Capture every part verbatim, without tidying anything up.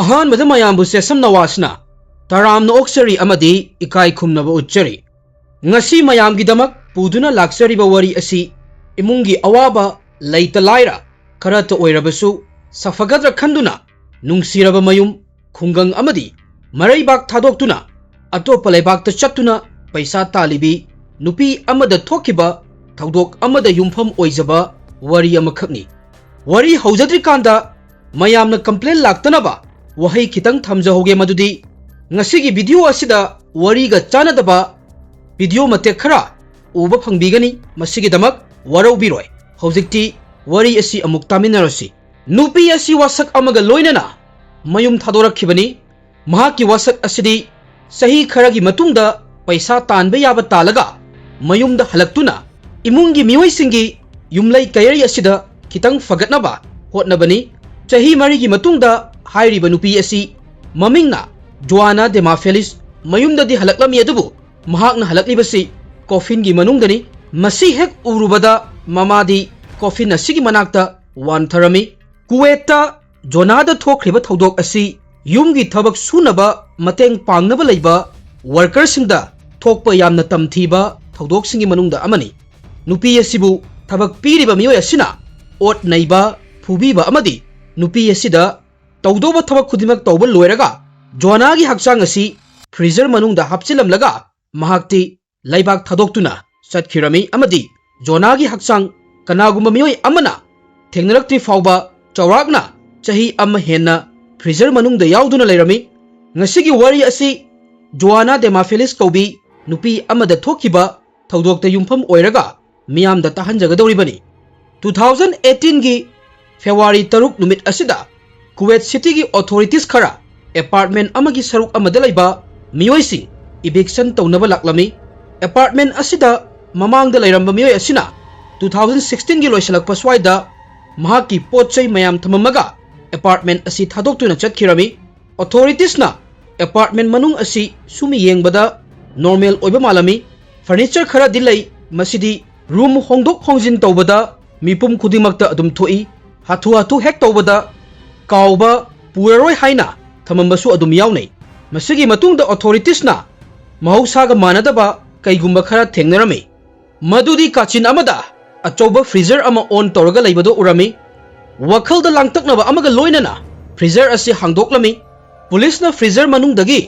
ꯑꯍꯥꯟꯕꯗ ꯃꯌꯥꯝꯕꯨ ꯁꯦꯁꯝ ꯅꯋꯥꯁꯅ ꯇꯔꯥꯝꯅ ꯑꯣꯛꯆꯔꯤ ꯑꯃꯗꯤ ꯏꯀꯥꯏ ꯈꯨꯝꯅꯕ ꯎꯠꯆꯔꯤ꯫ ꯉꯁꯤ ꯃꯌꯥꯝꯒꯤꯗꯃꯛ ꯄꯨꯗꯨꯅ ꯂꯥꯛꯆꯔꯤꯕ ꯋꯥꯔꯤ ꯑꯁꯤ ꯏꯃꯨꯡꯒꯤ ꯑꯋꯥꯕ, ꯂꯩꯇ ꯂꯥꯏꯔ ꯈꯔꯇ ꯑꯣꯏꯔꯕꯁꯨ ꯁꯥꯐꯒꯗ꯭ꯔ ꯈꯟꯗꯨꯅ ꯅꯨꯡꯁꯤꯔꯕ ꯃꯌꯨꯝ, ꯈꯨꯡꯒꯪ ꯑꯃꯗꯤ ꯃꯔꯩꯕꯥꯛ ꯊꯥꯗꯣꯛꯇꯨꯅ ꯑꯇꯣꯞꯄ ꯂꯩꯕꯥꯛꯇ ꯆꯠꯇꯨꯅ ꯄꯩꯁꯥ ꯇꯥꯜꯂꯤꯕꯤ ꯅꯨꯄꯤ ꯑꯃꯗ ꯊꯣꯛꯈꯤꯕ ꯊꯧꯗꯣꯛ ꯑꯃꯗ ꯌꯨꯝꯐꯝ ꯑꯣꯏꯖꯕ ꯋꯥꯔꯤ ꯑꯃꯈꯛꯅꯤ꯫ ꯋꯥꯔꯤ ꯍꯧꯖꯗ꯭ꯔꯤꯀꯥꯟꯗ ꯃꯌꯥꯝꯅ complain ꯂꯥꯛꯇꯅꯕ ꯋꯥꯍꯩ ꯈꯤꯇꯪ ꯊꯝꯖꯍꯧꯒꯦ, ꯃꯗꯨꯗꯤ ꯉꯁꯤꯒꯤ video ꯑꯁꯤꯗ ꯋꯥꯔꯤꯒ ꯆꯥꯟꯅꯗꯕ video ꯃꯇꯦꯛ ꯈꯔ ꯎꯕ ꯐꯪꯕꯤꯒꯅꯤ꯫ ꯃꯁꯤꯒꯤꯗꯃꯛ ꯋꯥꯔꯧꯕꯤꯔꯣꯏ꯫ ꯍꯧꯖꯤꯛꯇꯤ ꯋꯥꯔꯤ ꯑꯁꯤ ꯑꯃꯨꯛ ꯇꯥꯃꯤꯟꯅꯔꯁꯤ꯫ ꯅꯨꯄꯤ ꯑꯁꯤ ꯋꯥꯁꯛ ꯑꯃꯒ ꯂꯣꯏꯅꯅ ꯃꯌꯨꯝ ꯊꯥꯗꯣꯔꯛꯈꯤꯕꯅꯤ꯫ ꯃꯍꯥꯛꯀꯤ ꯋꯥꯁꯛ ꯑꯁꯤꯗꯤ ꯆꯍꯤ ꯈꯔꯒꯤ ꯃꯇꯨꯡꯗ ꯄꯩꯁꯥ ꯇꯥꯟꯕ ꯌꯥꯕ ꯇꯥꯜꯂꯒ ꯃꯌꯨꯝꯗ ꯍꯜꯂꯛꯇꯨꯅ ꯏꯃꯨꯡꯒꯤ ꯃꯤꯑꯣꯏꯁꯤꯡꯒꯤ ꯌꯨꯝꯂꯩ ꯀꯩꯔꯩ ꯑꯁꯤꯗ ꯈꯤꯇꯪ ꯐꯒꯠꯅꯕ ꯍꯣꯠꯅꯕꯅꯤ꯫ ꯆꯍꯤ ꯃꯔꯤꯒꯤ ꯃꯇꯨꯡꯗ ꯍꯥꯏꯔꯤꯕ ꯅꯨꯄꯤ ꯑꯁꯤ, ꯃꯃꯤꯡꯅ ꯖꯣꯑꯥꯅꯥ ꯗꯦꯃꯥꯐꯦꯂꯤꯁ, ꯃꯌꯨꯝꯗꯗꯤ ꯍꯜꯂꯛꯂꯝꯃꯤ, ꯑꯗꯨꯕꯨ ꯃꯍꯥꯛꯅ ꯍꯜꯂꯛꯂꯤꯕꯁꯤ coffinꯒꯤ ꯃꯅꯨꯡꯗꯅꯤ꯫ ꯃꯁꯤ ꯍꯦꯛ ꯎꯔꯨꯕꯗ ꯃꯃꯥꯗꯤ coffin ꯑꯁꯤꯒꯤ ꯃꯅꯥꯛꯇ ꯋꯥꯟꯊꯔꯝꯃꯤ꯫ ꯀꯨꯋꯦꯠꯇ ꯖꯣꯅꯥꯗ ꯊꯣꯛꯈ꯭ꯔꯤꯕ ꯊꯧꯗꯣꯛ ꯑꯁꯤ ꯌꯨꯝꯒꯤ ꯊꯕꯛ ꯁꯨꯅꯕ ꯃꯇꯦꯡ ꯄꯥꯡꯅꯕ ꯂꯩꯕ workerꯁꯤꯡꯗ ꯊꯣꯛꯄ ꯌꯥꯝꯅ ꯇꯝꯊꯤꯕ ꯊꯧꯗꯣꯛꯁꯤꯡꯒꯤ ꯃꯅꯨꯡꯗ ꯑꯃꯅꯤ꯫ ꯅꯨꯄꯤ ꯑꯁꯤꯕꯨ ꯊꯕꯛ ꯄꯤꯔꯤꯕ ꯃꯤꯑꯣꯏ ꯑꯁꯤꯅ ꯑꯣꯠ ꯅꯩꯕ, ꯐꯨꯕꯤꯕ ꯑꯃꯗꯤ ꯅꯨꯄꯤ ꯑꯁꯤꯗ ꯇꯧꯗꯧꯕ ꯊꯕꯛ ꯈꯨꯗꯤꯡꯃꯛ ꯇꯧꯕ ꯂꯣꯏꯔꯒ ꯖꯣꯅꯥꯒꯤ ꯍꯛꯆꯥꯡ ꯑꯁꯤ freezer ꯃꯅꯨꯡꯗ ꯍꯥꯞꯆꯤꯜꯂꯝꯂꯒ ꯃꯍꯥꯛꯇꯤ ꯂꯩꯕꯥꯛ ꯊꯥꯗꯣꯛꯇꯨꯅ ꯆꯠꯈꯤꯔꯝꯃꯤ ꯑꯃꯗꯤ ꯖꯣꯅꯥꯒꯤ ꯍꯛꯆꯥꯡ ꯀꯅꯥꯒꯨꯝꯕ ꯃꯤꯑꯣꯏ ꯑꯃꯅ ꯊꯦꯡꯅꯔꯛꯇ꯭ꯔꯤ ꯐꯥꯎꯕ ꯆꯥꯎꯔꯥꯛꯅ ꯆꯍꯤ ꯑꯃ ꯍꯦꯟꯅ freezer ꯃꯅꯨꯡꯗ ꯌꯥꯎꯗꯨꯅ ꯂꯩꯔꯝꯃꯤ꯫ ꯉꯁꯤꯒꯤ ꯋꯥꯔꯤ ꯑꯁꯤ ꯖꯣꯑꯥꯅꯥ ꯗꯦꯃꯥꯐꯦꯂꯤꯁ ꯀꯧꯕꯤ ꯅꯨꯄꯤ ꯑꯃꯗ ꯊꯣꯛꯈꯤꯕ ꯊꯧꯗꯣꯛꯇ ꯌꯨꯝꯐꯝ ꯑꯣꯏꯔꯒ ꯃꯤꯌꯥꯝꯗ ꯇꯥꯍꯟꯖꯒꯗꯧꯔꯤꯕꯅꯤ꯫ Two thousand eighteenꯒꯤ February ꯇꯔꯨꯛ ꯅꯨꯃꯤꯠ ꯑꯁꯤꯗ ꯀꯨꯋꯦꯠ ꯁꯤꯇꯤꯒꯤ authorities ꯈꯔ apartment ꯑꯃꯒꯤ ꯁꯔꯨꯛ ꯑꯃꯗ ꯂꯩꯕ ꯃꯤꯑꯣꯏꯁꯤꯡ eviction ꯇꯧꯅꯕ ꯂꯥꯛꯂꯝꯃꯤ꯫ Apartment ꯑꯁꯤꯗ ꯃꯃꯥꯡꯗ ꯂꯩꯔꯝꯕ ꯃꯤꯑꯣꯏ ꯑꯁꯤꯅ two thousand sixteenꯒꯤ ꯂꯣꯏꯁꯤꯜꯂꯛꯄ ꯁ꯭ꯋꯥꯏꯗ ꯃꯍꯥꯛꯀꯤ ꯄꯣꯠ ꯆꯩ ꯃꯌꯥꯝ ꯊꯝꯃꯝꯃꯒ apartment ꯑꯁꯤ ꯊꯥꯗꯣꯛꯇꯨꯅ ꯆꯠꯈꯤꯔꯝꯃꯤ꯫ Authoritesꯅ apartment ꯃꯅꯨꯡ ꯑꯁꯤ ꯁꯨꯝ ꯌꯦꯡꯕꯗ normal ꯑꯣꯏꯕ ꯃꯥꯜꯂꯝꯃꯤ꯫ Furniture ꯈꯔꯗꯤ ꯂꯩ, ꯃꯁꯤꯗꯤ room ꯍꯣꯡꯗꯣꯛ ꯍꯣꯡꯖꯤꯟ ꯇꯧꯕꯗ ꯃꯤꯄꯨꯝ ꯈꯨꯗꯤꯡꯃꯛꯇ ꯑꯗꯨꯝ ꯊꯣꯛꯏ꯫ ꯍꯥꯊꯨ ꯍꯥꯊꯨ ꯍꯦꯛ ꯇꯧꯕꯗ ꯀꯥꯎꯕ, ꯄꯨꯔꯔꯣꯏ ꯍꯥꯏꯅ ꯊꯝꯃꯝꯕꯁꯨ ꯑꯗꯨꯝ ꯌꯥꯎꯅꯩ꯫ ꯃꯁꯤꯒꯤ ꯃꯇꯨꯡꯗ authoritiesꯅ ꯃꯍꯧꯁꯥꯒ ꯃꯥꯟꯅꯗꯕ ꯀꯩꯒꯨꯝꯕ ꯈꯔ ꯊꯦꯡꯅꯔꯝꯃꯤ꯫ ꯃꯗꯨꯗꯤ ꯀꯥꯆꯤꯟ ꯑꯃꯗ ꯑꯆꯧꯕ freezer ꯑꯃ on ꯇꯧꯔꯒ ꯂꯩꯕꯗꯨ ꯎꯔꯝꯃꯤ꯫ ꯋꯥꯈꯜꯗ ꯂꯥꯡꯇꯛꯅꯕ ꯑꯃꯒ ꯂꯣꯏꯅꯅ freezer ꯑꯁꯤ ꯍꯥꯡꯗꯣꯛꯂꯝꯃꯤ꯫ ꯄꯨꯂꯤꯁꯅ freezer ꯃꯅꯨꯡꯗꯒꯤ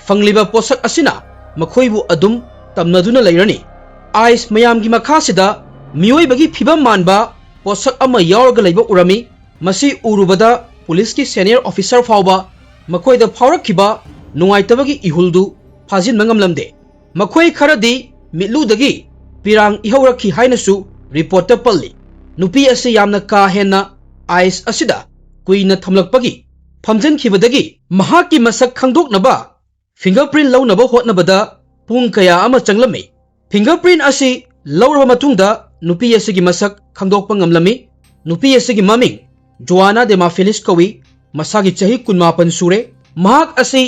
ꯐꯪꯂꯤꯕ ꯄꯣꯠꯁꯛ ꯑꯁꯤꯅ ꯃꯈꯣꯏꯕꯨ ꯑꯗꯨꯝ ꯇꯝꯅꯗꯨꯅ ꯂꯩꯔꯅꯤ꯫ ꯑꯥꯏꯁ ꯃꯌꯥꯝꯒꯤ ꯃꯈꯥꯁꯤꯗ ꯃꯤꯑꯣꯏꯕꯒꯤ ꯐꯤꯕꯝ ꯃꯥꯟꯕ ꯄꯣꯠꯁꯛ ꯑꯃ ꯌꯥꯎꯔꯒ ꯂꯩꯕ ꯎꯔꯝꯃꯤ꯫ ꯃꯁꯤ ꯎꯔꯨꯕꯗ ꯄꯨꯂꯤꯁꯀꯤ senior officer ꯐꯥꯎꯕ ꯃꯈꯣꯏꯗ ꯐꯥꯎꯔꯛꯈꯤꯕ ꯅꯨꯡꯉꯥꯏꯇꯕꯒꯤ ꯏꯍꯨꯜꯗꯨ ꯐꯥꯖꯤꯟꯕ ꯉꯝꯂꯝꯗꯦ꯫ ꯃꯈꯣꯏ ꯈꯔꯗꯤ ꯃꯤꯠꯂꯨꯗꯒꯤ ꯄꯤꯔꯥꯡ ꯏꯍꯧꯔꯛꯈꯤ ꯍꯥꯏꯅꯁꯨ ꯔꯤꯄꯣꯔꯠꯇ ꯄꯜꯂꯤ꯫ ꯅꯨꯄꯤ ꯑꯁꯤ ꯌꯥꯝꯅ ꯀꯥ ꯍꯦꯟꯅ ꯑꯥꯏꯁ ꯑꯁꯤꯗ ꯀꯨꯏꯅ ꯊꯝꯂꯛꯄꯒꯤ ꯐꯝꯖꯤꯟꯈꯤꯕꯗꯒꯤ ꯃꯍꯥꯛꯀꯤ ꯃꯁꯛ ꯈꯪꯗꯣꯛꯅꯕ fingerprint ꯂꯧꯅꯕ ꯍꯣꯠꯅꯕꯗ ꯄꯨꯡ ꯀꯌꯥ ꯑꯃ ꯆꯪꯂꯝꯃꯤ꯫ Fingerprint ꯑꯁꯤ ꯂꯧꯔꯕ ꯃꯇꯨꯡꯗ ꯅꯨꯄꯤ ꯑꯁꯤꯒꯤ ꯃꯁꯛ ꯈꯪꯗꯣꯛꯄ ꯉꯝꯂꯝꯃꯤ꯫ ꯅꯨꯄꯤ ꯑꯁꯤꯒꯤ ꯃꯃꯤꯡ ꯖꯣꯑꯥꯅꯥ ꯗꯦꯃꯥꯐꯤꯂꯤꯁ ꯀꯧꯏ꯫ ꯃꯁꯥꯒꯤ ꯆꯍꯤ ꯀꯨꯟꯃꯥꯄꯟ ꯁꯨꯔꯦ꯫ ꯃꯍꯥꯛ ꯑꯁꯤ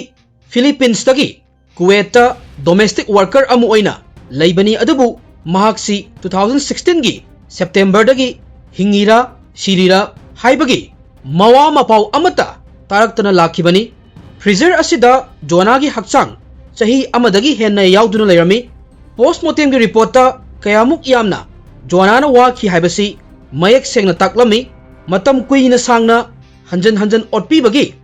ꯐꯤꯂꯤꯄꯤꯟꯁꯇꯒꯤ ꯀꯨꯋꯦꯠꯇ domestic worker ꯑꯃ ꯑꯣꯏꯅ ꯂꯩꯕꯅꯤ, ꯑꯗꯨꯕꯨ ꯃꯍꯥꯛꯁꯤ two thousand sixteen ꯒꯤ September ꯗꯒꯤ ꯍꯤꯡꯉꯤꯔꯥ ꯁꯤꯔꯤꯔꯥ ꯍꯥꯏꯕꯒꯤ ꯃꯋꯥ ꯃꯄꯥꯎ ꯑꯃꯠꯇ ꯇꯥꯔꯛꯇꯅ ꯂꯥꯛꯈꯤꯕꯅꯤ꯫ Freezer ꯑꯁꯤꯗ ꯖꯣꯑꯥꯅꯥꯒꯤ ꯍꯛꯆꯥꯡ ꯆꯍꯤ ꯑꯃꯗꯒꯤ ꯍꯦꯟꯅ ꯌꯥꯎꯗꯨꯅ ꯂꯩꯔꯝꯃꯤ꯫ Postmortem ꯒꯤ ꯔꯤꯄꯣꯔꯠꯇ ꯀꯌꯥꯃꯨꯛ ꯌꯥꯝꯅ ꯖꯣꯑꯥꯅꯥꯅ ꯋꯥꯈꯤ ꯍꯥꯏꯕꯁꯤ ꯃꯌꯦꯛ ꯁꯦꯡꯅ ꯇꯥꯛꯂꯝꯃꯤ꯫ ꯃꯇꯝ ꯀꯨꯏꯅ ꯁꯥꯡꯅ ꯍꯟꯖꯟ ꯍꯟꯖꯟ ꯑꯣꯠꯄꯤꯕꯒꯤ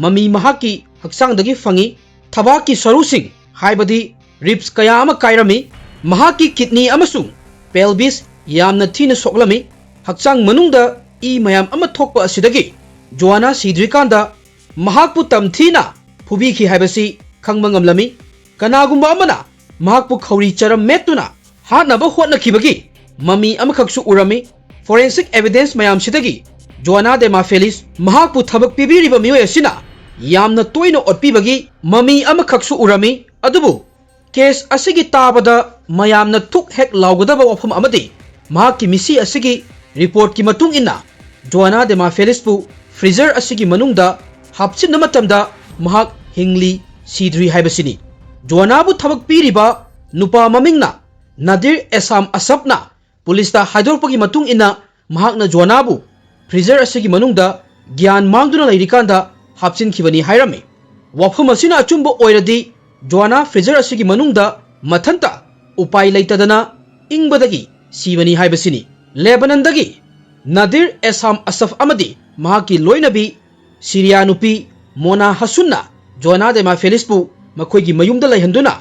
ꯃꯃꯤ ꯃꯍꯥꯛꯀꯤ ꯍꯛꯆꯥꯡꯗꯒꯤ ꯐꯪꯏ꯫ ꯊꯕꯥꯛꯀꯤ ꯁꯔꯨꯁꯤꯡ, ꯍꯥꯏꯕꯗꯤ ribs ꯀꯌꯥ ꯑꯃ ꯀꯥꯏꯔꯝꯃꯤ꯫ ꯃꯍꯥꯛꯀꯤ kidney ꯑꯃꯁꯨꯡ pelvis ꯌꯥꯝꯅ ꯊꯤꯅ ꯁꯣꯛꯂꯝꯃꯤ꯫ ꯍꯛꯆꯥꯡ ꯃꯅꯨꯡꯗ ꯏ ꯃꯌꯥꯝ ꯑꯃ ꯊꯣꯛꯄ ꯑꯁꯤꯗꯒꯤ ꯖꯣꯑꯥꯅꯥ ꯁꯤꯗ꯭ꯔꯤꯀꯥꯟꯗ ꯃꯍꯥꯛꯄꯨ ꯇꯝꯊꯤꯅ ꯐꯨꯕꯤꯈꯤ ꯍꯥꯏꯕꯁꯤ ꯈꯪꯕ ꯉꯝꯂꯝꯃꯤ꯫ ꯀꯅꯥꯒꯨꯝꯕ ꯑꯃꯅ ꯃꯍꯥꯛꯄꯨ ꯈꯧꯔꯤ ꯆꯔꯝ ꯃꯦꯠꯇꯨꯅ ꯍꯥꯠꯅꯕ ꯍꯣꯠꯅꯈꯤꯕꯒꯤ ꯃꯃꯤ ꯑꯃꯈꯛꯁꯨ ꯎꯔꯝꯃꯤ꯫ Forensic evidence ꯃꯌꯥꯝꯁꯤꯗꯒꯤ ꯖꯣꯑꯥꯅꯥ ꯗꯦꯃꯥꯐꯦꯂꯤꯁ ꯃꯍꯥꯛꯄꯨ ꯊꯕꯛ ꯄꯤꯕꯤꯔꯤꯕ ꯃꯤꯑꯣꯏ ꯑꯁꯤꯅ ꯌꯥꯝꯅ ꯇꯣꯏꯅ ꯑꯣꯠꯄꯤꯕꯒꯤ ꯃꯃꯤ ꯑꯃꯈꯛꯁꯨ ꯎꯔꯝꯃꯤ꯫ ꯑꯗꯨꯕꯨ case ꯑꯁꯤꯒꯤ ꯇꯥꯕꯗ ꯃꯌꯥꯝꯅ ꯊꯨꯛ ꯍꯦꯛ ꯂꯥꯎꯒꯗꯕ ꯋꯥꯐꯝ ꯑꯃꯗꯤ ꯃꯍꯥꯛꯀꯤ ꯃꯤꯁꯤ ꯑꯁꯤꯒꯤ ꯔꯤꯄꯣꯔꯠꯀꯤ ꯃꯇꯨꯡ ꯏꯟꯅ ꯖꯣꯑꯥꯅꯥ ꯗꯦꯃꯥꯐꯦꯂꯤꯁꯄꯨ freezer ꯑꯁꯤꯒꯤ ꯃꯅꯨꯡꯗ ꯍꯥꯞꯆꯤꯟꯕ ꯃꯇꯝꯗ ꯃꯍꯥꯛ ꯍꯤꯡꯂꯤ ꯁꯤꯗ꯭ꯔꯤ ꯍꯥꯏꯕꯁꯤꯅꯤ꯫ ꯖꯣꯑꯥꯅꯥꯕꯨ ꯊꯕꯛ ꯄꯤꯔꯤꯕ ꯅꯨꯄꯥ ꯃꯃꯤꯡꯅ ꯅꯥꯗꯤꯔ ꯑꯦꯁꯥꯝ ꯑꯁꯞꯅ ꯄꯨꯂꯤꯁꯇ ꯍꯥꯏꯗꯣꯔꯛꯄꯒꯤ ꯃꯇꯨꯡ ꯏꯟꯅ ꯃꯍꯥꯛꯅ ꯖꯣꯑꯥꯅꯥꯕꯨ freezer ꯑꯁꯤꯒꯤ ꯃꯅꯨꯡꯗ ꯒ꯭ꯌꯥꯟ ꯃꯥꯡꯗꯨꯅ ꯂꯩꯔꯤꯀꯥꯟꯗ ꯍꯥꯞꯆꯤꯟꯈꯤꯕꯅꯤ ꯍꯥꯏꯔꯝꯃꯤ꯫ ꯋꯥꯐꯝ ꯑꯁꯤꯅ ꯑꯆꯨꯝꯕ ꯑꯣꯏꯔꯗꯤ ꯖꯣꯑꯥꯅꯥ freezer ꯑꯁꯤꯒꯤ ꯃꯅꯨꯡꯗ ꯃꯊꯟꯇ ꯎꯄꯥꯏ ꯂꯩꯇꯗꯅ ꯏꯪꯕꯗꯒꯤ ꯁꯤꯕꯅꯤ ꯍꯥꯏꯕꯁꯤꯅꯤ꯫ ꯂꯦꯕꯅꯟꯗꯒꯤ ꯅꯥꯗꯤꯔ ꯑꯦꯁꯥꯝ ꯑꯁꯐ ꯑꯃꯗꯤ ꯃꯍꯥꯛꯀꯤ ꯂꯣꯏꯅꯕꯤ ꯁꯤꯔꯤꯌꯥ ꯅꯨꯄꯤ ꯃꯣꯅꯥ ꯍꯁꯨꯟꯅ ꯖꯣꯑꯥꯅꯥ ꯗꯦꯃꯥꯐꯦꯂꯤꯁꯄꯨ ꯃꯈꯣꯏꯒꯤ ꯃꯌꯨꯝꯗ ꯂꯩꯍꯟꯗꯨꯅ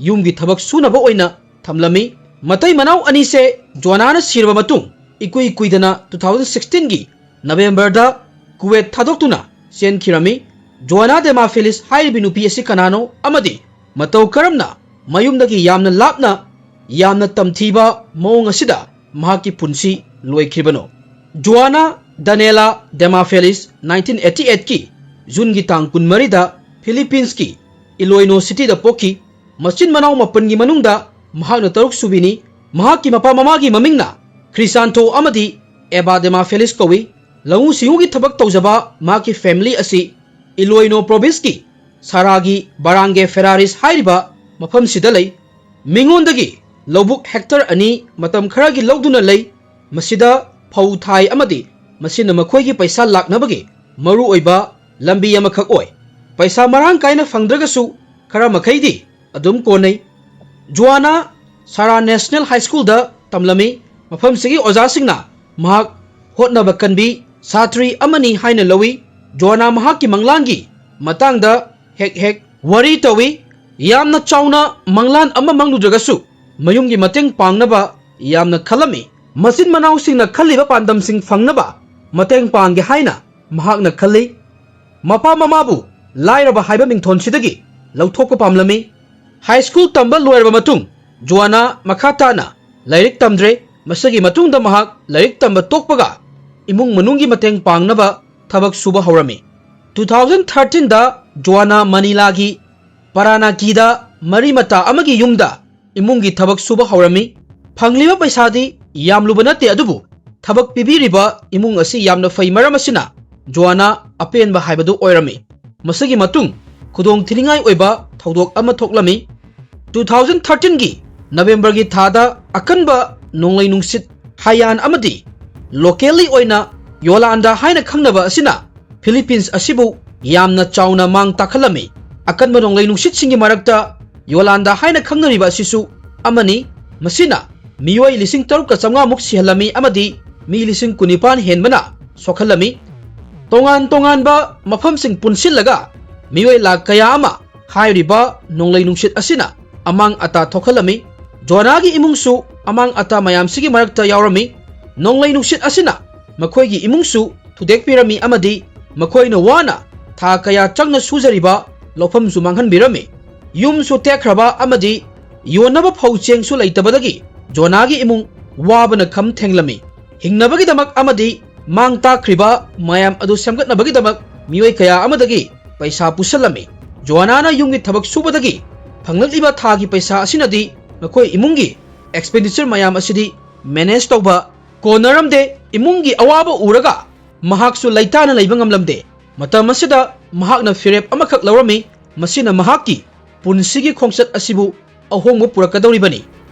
ꯌꯨꯝꯒꯤ ꯊꯕꯛ ꯁꯨꯅꯕ ꯑꯣꯏꯅ ꯊꯝꯂꯝꯃꯤ꯫ ꯃꯇꯩ ꯃꯅꯥꯎ ꯑꯅꯤꯁꯦ ꯖꯣꯑꯥꯅꯥꯅ ꯁꯤꯔꯕ ꯃꯇꯨꯡ ꯏꯀꯨꯏ ꯀꯨꯏꯗꯅ two thousand sixteen ꯒꯤ ꯅꯕꯦꯝꯕꯔꯗ ꯀꯨꯋꯦꯠ ꯊꯥꯗꯣꯛꯇꯨꯅ ꯆꯦꯟꯈꯤꯔꯝꯃꯤ꯫ ꯖꯣꯑꯥꯅꯥ ꯗꯦꯃꯥꯐꯦꯂꯤꯁ ꯍꯥꯏꯔꯤꯕꯤ ꯅꯨꯄꯤ ꯑꯁꯤ ꯀꯅꯥꯅꯣ ꯑꯃꯗꯤ ꯃꯇꯧ ꯀꯔꯝꯅ ꯃꯌꯨꯝꯗꯒꯤ ꯌꯥꯝꯅ ꯂꯥꯞꯅ ꯌꯥꯝꯅ ꯇꯝꯊꯤꯕ ꯃꯑꯣꯡ ꯑꯁꯤꯗ ꯃꯍꯥꯛꯀꯤ ꯄꯨꯟꯁꯤ ꯂꯣꯏꯈ꯭ꯔꯤꯕꯅꯣ? ꯖꯣꯑꯥꯅꯥ ꯗꯅꯦꯂꯥ ꯗꯦꯃꯥꯐꯦꯂꯤꯁ nineteen eighty eight ꯀꯤ ꯖꯨꯟꯒꯤ ꯇꯥꯡ ꯀꯨꯟꯃꯔꯤꯗ ꯐꯤꯂꯤꯄꯤꯟꯁꯀꯤ ꯏꯂꯣꯏꯅꯣ ꯁꯤꯇꯤꯗ ꯄꯣꯛꯈꯤ꯫ ꯃꯆꯤꯟ ꯃꯅꯥꯎ ꯃꯥꯄꯟꯒꯤ ꯃꯅꯨꯡꯗ ꯃꯍꯥꯛꯅ ꯇꯔꯨꯛ ꯁꯨꯕꯤꯅꯤ꯫ ꯃꯍꯥꯛꯀꯤ ꯃꯄꯥ ꯃꯃꯥꯒꯤ ꯃꯃꯤꯡꯅ ꯈ꯭ꯔꯤꯁꯥꯟꯊꯣ ꯑꯃꯗꯤ ꯑꯦꯕꯥ ꯗꯦꯃꯥꯐꯦꯂꯤꯁ ꯀꯧꯏ꯫ ꯂꯧꯎ ꯁꯤꯡꯎꯒꯤ ꯊꯕꯛ ꯇꯧꯖꯕ ꯃꯍꯥꯛꯀꯤ ꯐꯦꯃꯤꯂꯤ ꯑꯁꯤ ꯏꯂꯣꯏꯅꯣ ꯄ꯭ꯔꯣꯚꯤꯟꯁꯀꯤ ꯁꯥꯔꯥꯒꯤ ꯕꯥꯔꯥꯡꯒꯦ ꯐꯦꯔꯥꯔꯤꯁ ꯍꯥꯏꯔꯤꯕ ꯃꯐꯝꯁꯤꯗ ꯂꯩ꯫ ꯃꯤꯉꯣꯟꯗꯒꯤ ꯂꯧꯕꯨꯛ ꯍꯦꯛꯇꯔ ꯑꯅꯤ ꯃꯇꯝ ꯈꯔꯒꯤ ꯂꯧꯗꯨꯅ ꯂꯩ꯫ ꯃꯁꯤꯗ ꯐꯧ ꯊꯥꯏ ꯑꯃꯗꯤ ꯃꯁꯤꯅ ꯃꯈꯣꯏꯒꯤ ꯄꯩꯁꯥ ꯂꯥꯛꯅꯕꯒꯤ ꯃꯔꯨꯑꯣꯏꯕ ꯂꯝꯕꯤ ꯑꯃꯈꯛ ꯑꯣꯏ꯫ ꯄꯩꯁꯥ ꯃꯔꯥꯡ ꯀꯥꯏꯅ ꯐꯪꯗ꯭ꯔꯒꯁꯨ ꯈꯔ ꯃꯈꯩꯗꯤ ꯑꯗꯨꯝ ꯀꯣꯟꯅꯩ꯫ ꯖꯣꯑꯥꯅꯥ ꯁꯥꯔꯥ ꯅꯦꯁꯅꯦꯜ ꯍꯥꯏ ꯁ꯭ꯀꯨꯜꯗ ꯇꯝꯂꯝꯃꯤ꯫ ꯃꯐꯝꯁꯤꯒꯤ ꯑꯣꯖꯥꯁꯤꯡꯅ ꯃꯍꯥꯛ ꯍꯣꯠꯅꯕ ꯀꯟꯕꯤ ꯁꯥꯇ꯭ꯔꯤ ꯑꯃꯅꯤ ꯍꯥꯏꯅ ꯂꯧꯏ꯫ ꯖꯣꯑꯥꯅꯥ ꯃꯍꯥꯛꯀꯤ ꯃꯪꯂꯥꯟꯒꯤ ꯃꯇꯥꯡꯗ ꯍꯦꯛ ꯍꯦꯛ ꯋꯥꯔꯤ ꯇꯧꯏ꯫ ꯌꯥꯝꯅ ꯆꯥꯎꯅ ꯃꯪꯂꯥꯟ ꯑꯃ ꯃꯪꯂꯨꯗ꯭ꯔꯒꯁꯨ ꯃꯌꯨꯝꯒꯤ ꯃꯇꯦꯡ ꯄꯥꯡꯅꯕ ꯌꯥꯝꯅ ꯈꯜꯂꯝꯃꯤ꯫ ꯃꯆꯤꯟ ꯃꯅꯥꯎꯁꯤꯡꯅ ꯈꯜꯂꯤꯕ ꯄꯥꯟꯗꯝꯁꯤꯡ ꯐꯪꯅꯕ ꯃꯇꯦꯡ ꯄꯥꯡꯒꯦ ꯍꯥꯏꯅ ꯃꯍꯥꯛꯅ ꯈꯜꯂꯤ꯫ ꯃꯄꯥ ꯃꯃꯥꯕꯨ ꯂꯥꯏꯔꯕ ꯍꯥꯏꯕ ꯃꯤꯡꯊꯣꯟꯁꯤꯗꯒꯤ ꯂꯧꯊꯣꯛꯄ ꯄꯥꯝꯂꯝꯃꯤ꯫ ꯍꯥꯏ ꯁ꯭ꯀꯨꯜ ꯇꯝꯕ ꯂꯣꯏꯔꯕ ꯃꯇꯨꯡ ꯖꯣꯑꯥꯅꯥ ꯃꯈꯥ ꯇꯥꯅ ꯂꯥꯏꯔꯤꯛ ꯇꯝꯗ꯭ꯔꯦ꯫ ꯃꯁꯤꯒꯤ ꯃꯇꯨꯡꯗ ꯃꯍꯥꯛ ꯂꯥꯏꯔꯤꯛ ꯇꯝꯕ ꯇꯣꯛꯄꯒ ꯏꯃꯨꯡ ꯃꯅꯨꯡꯒꯤ ꯃꯇꯦꯡ ꯄꯥꯡꯅꯕ ꯊꯕꯛ ꯁꯨꯕ ꯍꯧꯔꯝꯃꯤ꯫ Two thousand thirteen ꯗ ꯖꯣꯑꯥꯅꯥ ꯃꯅꯤꯂꯥꯒꯤ ꯄꯥꯔꯥꯅꯥꯀꯤꯗ ꯃꯔꯤ ꯃꯇꯥ ꯑꯃꯒꯤ ꯌꯨꯝꯗ ꯏꯃꯨꯡꯒꯤ ꯊꯕꯛ ꯁꯨꯕ ꯍꯧꯔꯝꯃꯤ꯫ ꯐꯪꯂꯤꯕ ꯄꯩꯁꯥꯗꯤ ꯌꯥꯝꯂꯨꯕ ꯅꯠꯇꯦ, ꯑꯗꯨꯕꯨ ꯊꯕꯛ ꯄꯤꯕꯤꯔꯤꯕ ꯏꯃꯨꯡ ꯑꯁꯤ ꯌꯥꯝꯅ ꯐꯩ꯫ ꯃꯔꯝ ꯑꯁꯤꯅ ꯖꯣꯑꯥꯅꯥ ꯑꯄꯦꯟꯕ ꯍꯥꯏꯕꯗꯨ ꯑꯣꯏꯔꯝꯃꯤ꯫ ꯃꯁꯤꯒꯤ ꯃꯇꯨꯡ ꯈꯨꯗꯣꯡ ꯊꯤꯅꯤꯡꯉꯥꯏ ꯑꯣꯏꯕ ꯊꯧꯗꯣꯛ ꯑꯃ ꯊꯣꯛꯂꯝꯃꯤ꯫ Two thousand thirteen ꯒꯤ ꯅꯕꯦꯝꯕꯔꯒꯤ ꯊꯥꯗ ꯑꯀꯟꯕ ꯅꯣꯡꯂꯩ ꯅꯨꯡꯁꯤꯠ ꯍꯥꯌꯥꯟ ꯑꯃꯗꯤ ꯂꯣꯀꯦꯜꯂꯤ ꯑꯣꯏꯅ ꯌꯣꯂꯥꯟꯗꯥ ꯍꯥꯏꯅ ꯈꯪꯅꯕ ꯑꯁꯤꯅ ꯐꯤꯂꯤꯄꯤꯟꯁ ꯑꯁꯤꯕꯨ ꯌꯥꯝꯅ ꯆꯥꯎꯅ ꯃꯥꯡ ꯇꯥꯛꯍꯜꯂꯝꯃꯤ꯫ ꯑꯀꯟꯕ ꯅꯣꯡꯂꯩ ꯅꯨꯡꯁꯤꯠꯁꯤꯡꯒꯤ ꯃꯔꯛꯇ ꯌꯣꯂꯥꯟꯗ ꯍꯥꯏꯅ ꯈꯪꯅꯔꯤꯕ ꯑꯁꯤꯁꯨ ꯑꯃꯅꯤ꯫ ꯃꯁꯤꯅ ꯃꯤꯑꯣꯏ ꯂꯤꯁꯤꯡ ꯇꯔꯨꯛꯀ ꯆꯥꯝꯃꯉꯥꯃꯨꯛ ꯁꯤꯍꯜꯂꯝꯃꯤ ꯑꯃꯗꯤ ꯃꯤ ꯂꯤꯁꯤꯡ ꯀꯨꯟꯅꯤꯄꯥꯟ ꯍꯦꯟꯕꯅ ꯁꯣꯛꯍꯜꯂꯝꯃꯤ꯫ ꯇꯣꯉꯥꯟ ꯇꯣꯉꯥꯟꯕ ꯃꯐꯝꯁꯤꯡ ꯄꯨꯟꯁꯤꯜꯂꯒ ꯃꯤꯑꯣꯏ ꯂꯥꯈ ꯀꯌꯥ ꯑꯃ ꯍꯥꯏꯔꯤꯕ ꯅꯣꯡꯂꯩ ꯅꯨꯡꯁꯤꯠ ꯑꯁꯤꯅ ꯑꯃꯥꯡ ꯑꯇꯥ ꯊꯣꯛꯍꯜꯂꯝꯃꯤ꯫ ꯖꯣꯅꯥꯒꯤ ꯏꯃꯨꯡꯁꯨ ꯑꯃꯥꯡ ꯑꯇꯥ ꯃꯌꯥꯝꯁꯤꯒꯤ ꯃꯔꯛꯇ ꯌꯥꯎꯔꯝꯃꯤ꯫ ꯅꯣꯡꯂꯩ ꯅꯨꯡꯁꯤꯠ ꯑꯁꯤꯅ ꯃꯈꯣꯏꯒꯤ ꯏꯃꯨꯡꯁꯨ ꯊꯨꯗꯦꯛꯄꯤꯔꯝꯃꯤ ꯑꯃꯗꯤ ꯃꯈꯣꯏꯅ ꯋꯥꯅ ꯊꯥ ꯀꯌꯥ ꯆꯪꯅ ꯁꯨꯖꯔꯤꯕ ꯂꯧꯐꯝꯁꯨ ꯃꯥꯡꯍꯟꯕꯤꯔꯝꯃꯤ꯫ ꯌꯨꯝꯁꯨ ꯇꯦꯛꯈ꯭ꯔꯕ ꯑꯃꯗꯤ ꯌꯣꯟꯅꯕ ꯐꯧ ꯆꯦꯡꯁꯨ ꯂꯩꯇꯕꯗꯒꯤ ꯖꯣꯅꯥꯒꯤ ꯏꯃꯨꯡ ꯋꯥꯕꯅ ꯈꯝ ꯊꯦꯡꯂꯝꯃꯤ꯫ ꯍꯤꯡꯅꯕꯒꯤꯗꯃꯛ ꯑꯃꯗꯤ ꯃꯥꯡ ꯇꯥꯛꯈ꯭ꯔꯤꯕ ꯃꯌꯥꯝ ꯑꯗꯨ ꯁꯦꯝꯒꯠꯅꯕꯒꯤꯗꯃꯛ ꯃꯤꯑꯣꯏ ꯀꯌꯥ ꯑꯃꯗꯒꯤ ꯄꯩꯁꯥ ꯄꯨꯁꯜꯂꯝꯃꯤ꯫ ꯖꯣꯅꯥꯅ ꯌꯨꯝꯒꯤ ꯊꯕꯛ ꯁꯨꯕꯗꯒꯤ ꯐꯪꯂꯛꯂꯤꯕ ꯊꯥꯒꯤ ꯄꯩꯁꯥ ꯑꯁꯤꯅꯗꯤ ꯃꯈꯣꯏ ꯏꯃꯨꯡꯒꯤ ꯑꯦꯛꯁꯄꯦꯟꯗꯤꯆꯔ ꯃꯌꯥꯝ ꯑꯁꯤꯗꯤ ꯃꯦꯅꯦꯖ ꯇꯧꯕ ꯀꯣꯟꯅꯔꯝꯗꯦ꯫ ꯏꯃꯨꯡꯒꯤ ꯑꯋꯥꯕ ꯎꯔꯒ ꯃꯍꯥꯛꯁꯨ ꯂꯩꯇꯥꯅ ꯂꯩꯕ ꯉꯝꯂꯝꯗꯦ꯫ ꯃꯇꯝ ꯑꯁꯤꯗ ꯃꯍꯥꯛꯅ ꯐꯤꯔꯦꯞ ꯑꯃꯈꯛ ꯂꯧꯔꯝꯃꯤ, ꯃꯁꯤꯅ ꯃꯍꯥꯛꯀꯤ ꯄꯨꯟꯁꯤꯒꯤ ꯈꯣꯡꯆꯠ ꯑꯁꯤꯕꯨ ꯑꯍꯣꯡꯕ ꯄꯨꯔꯛꯀꯗꯧꯔꯤꯕꯅꯤ꯫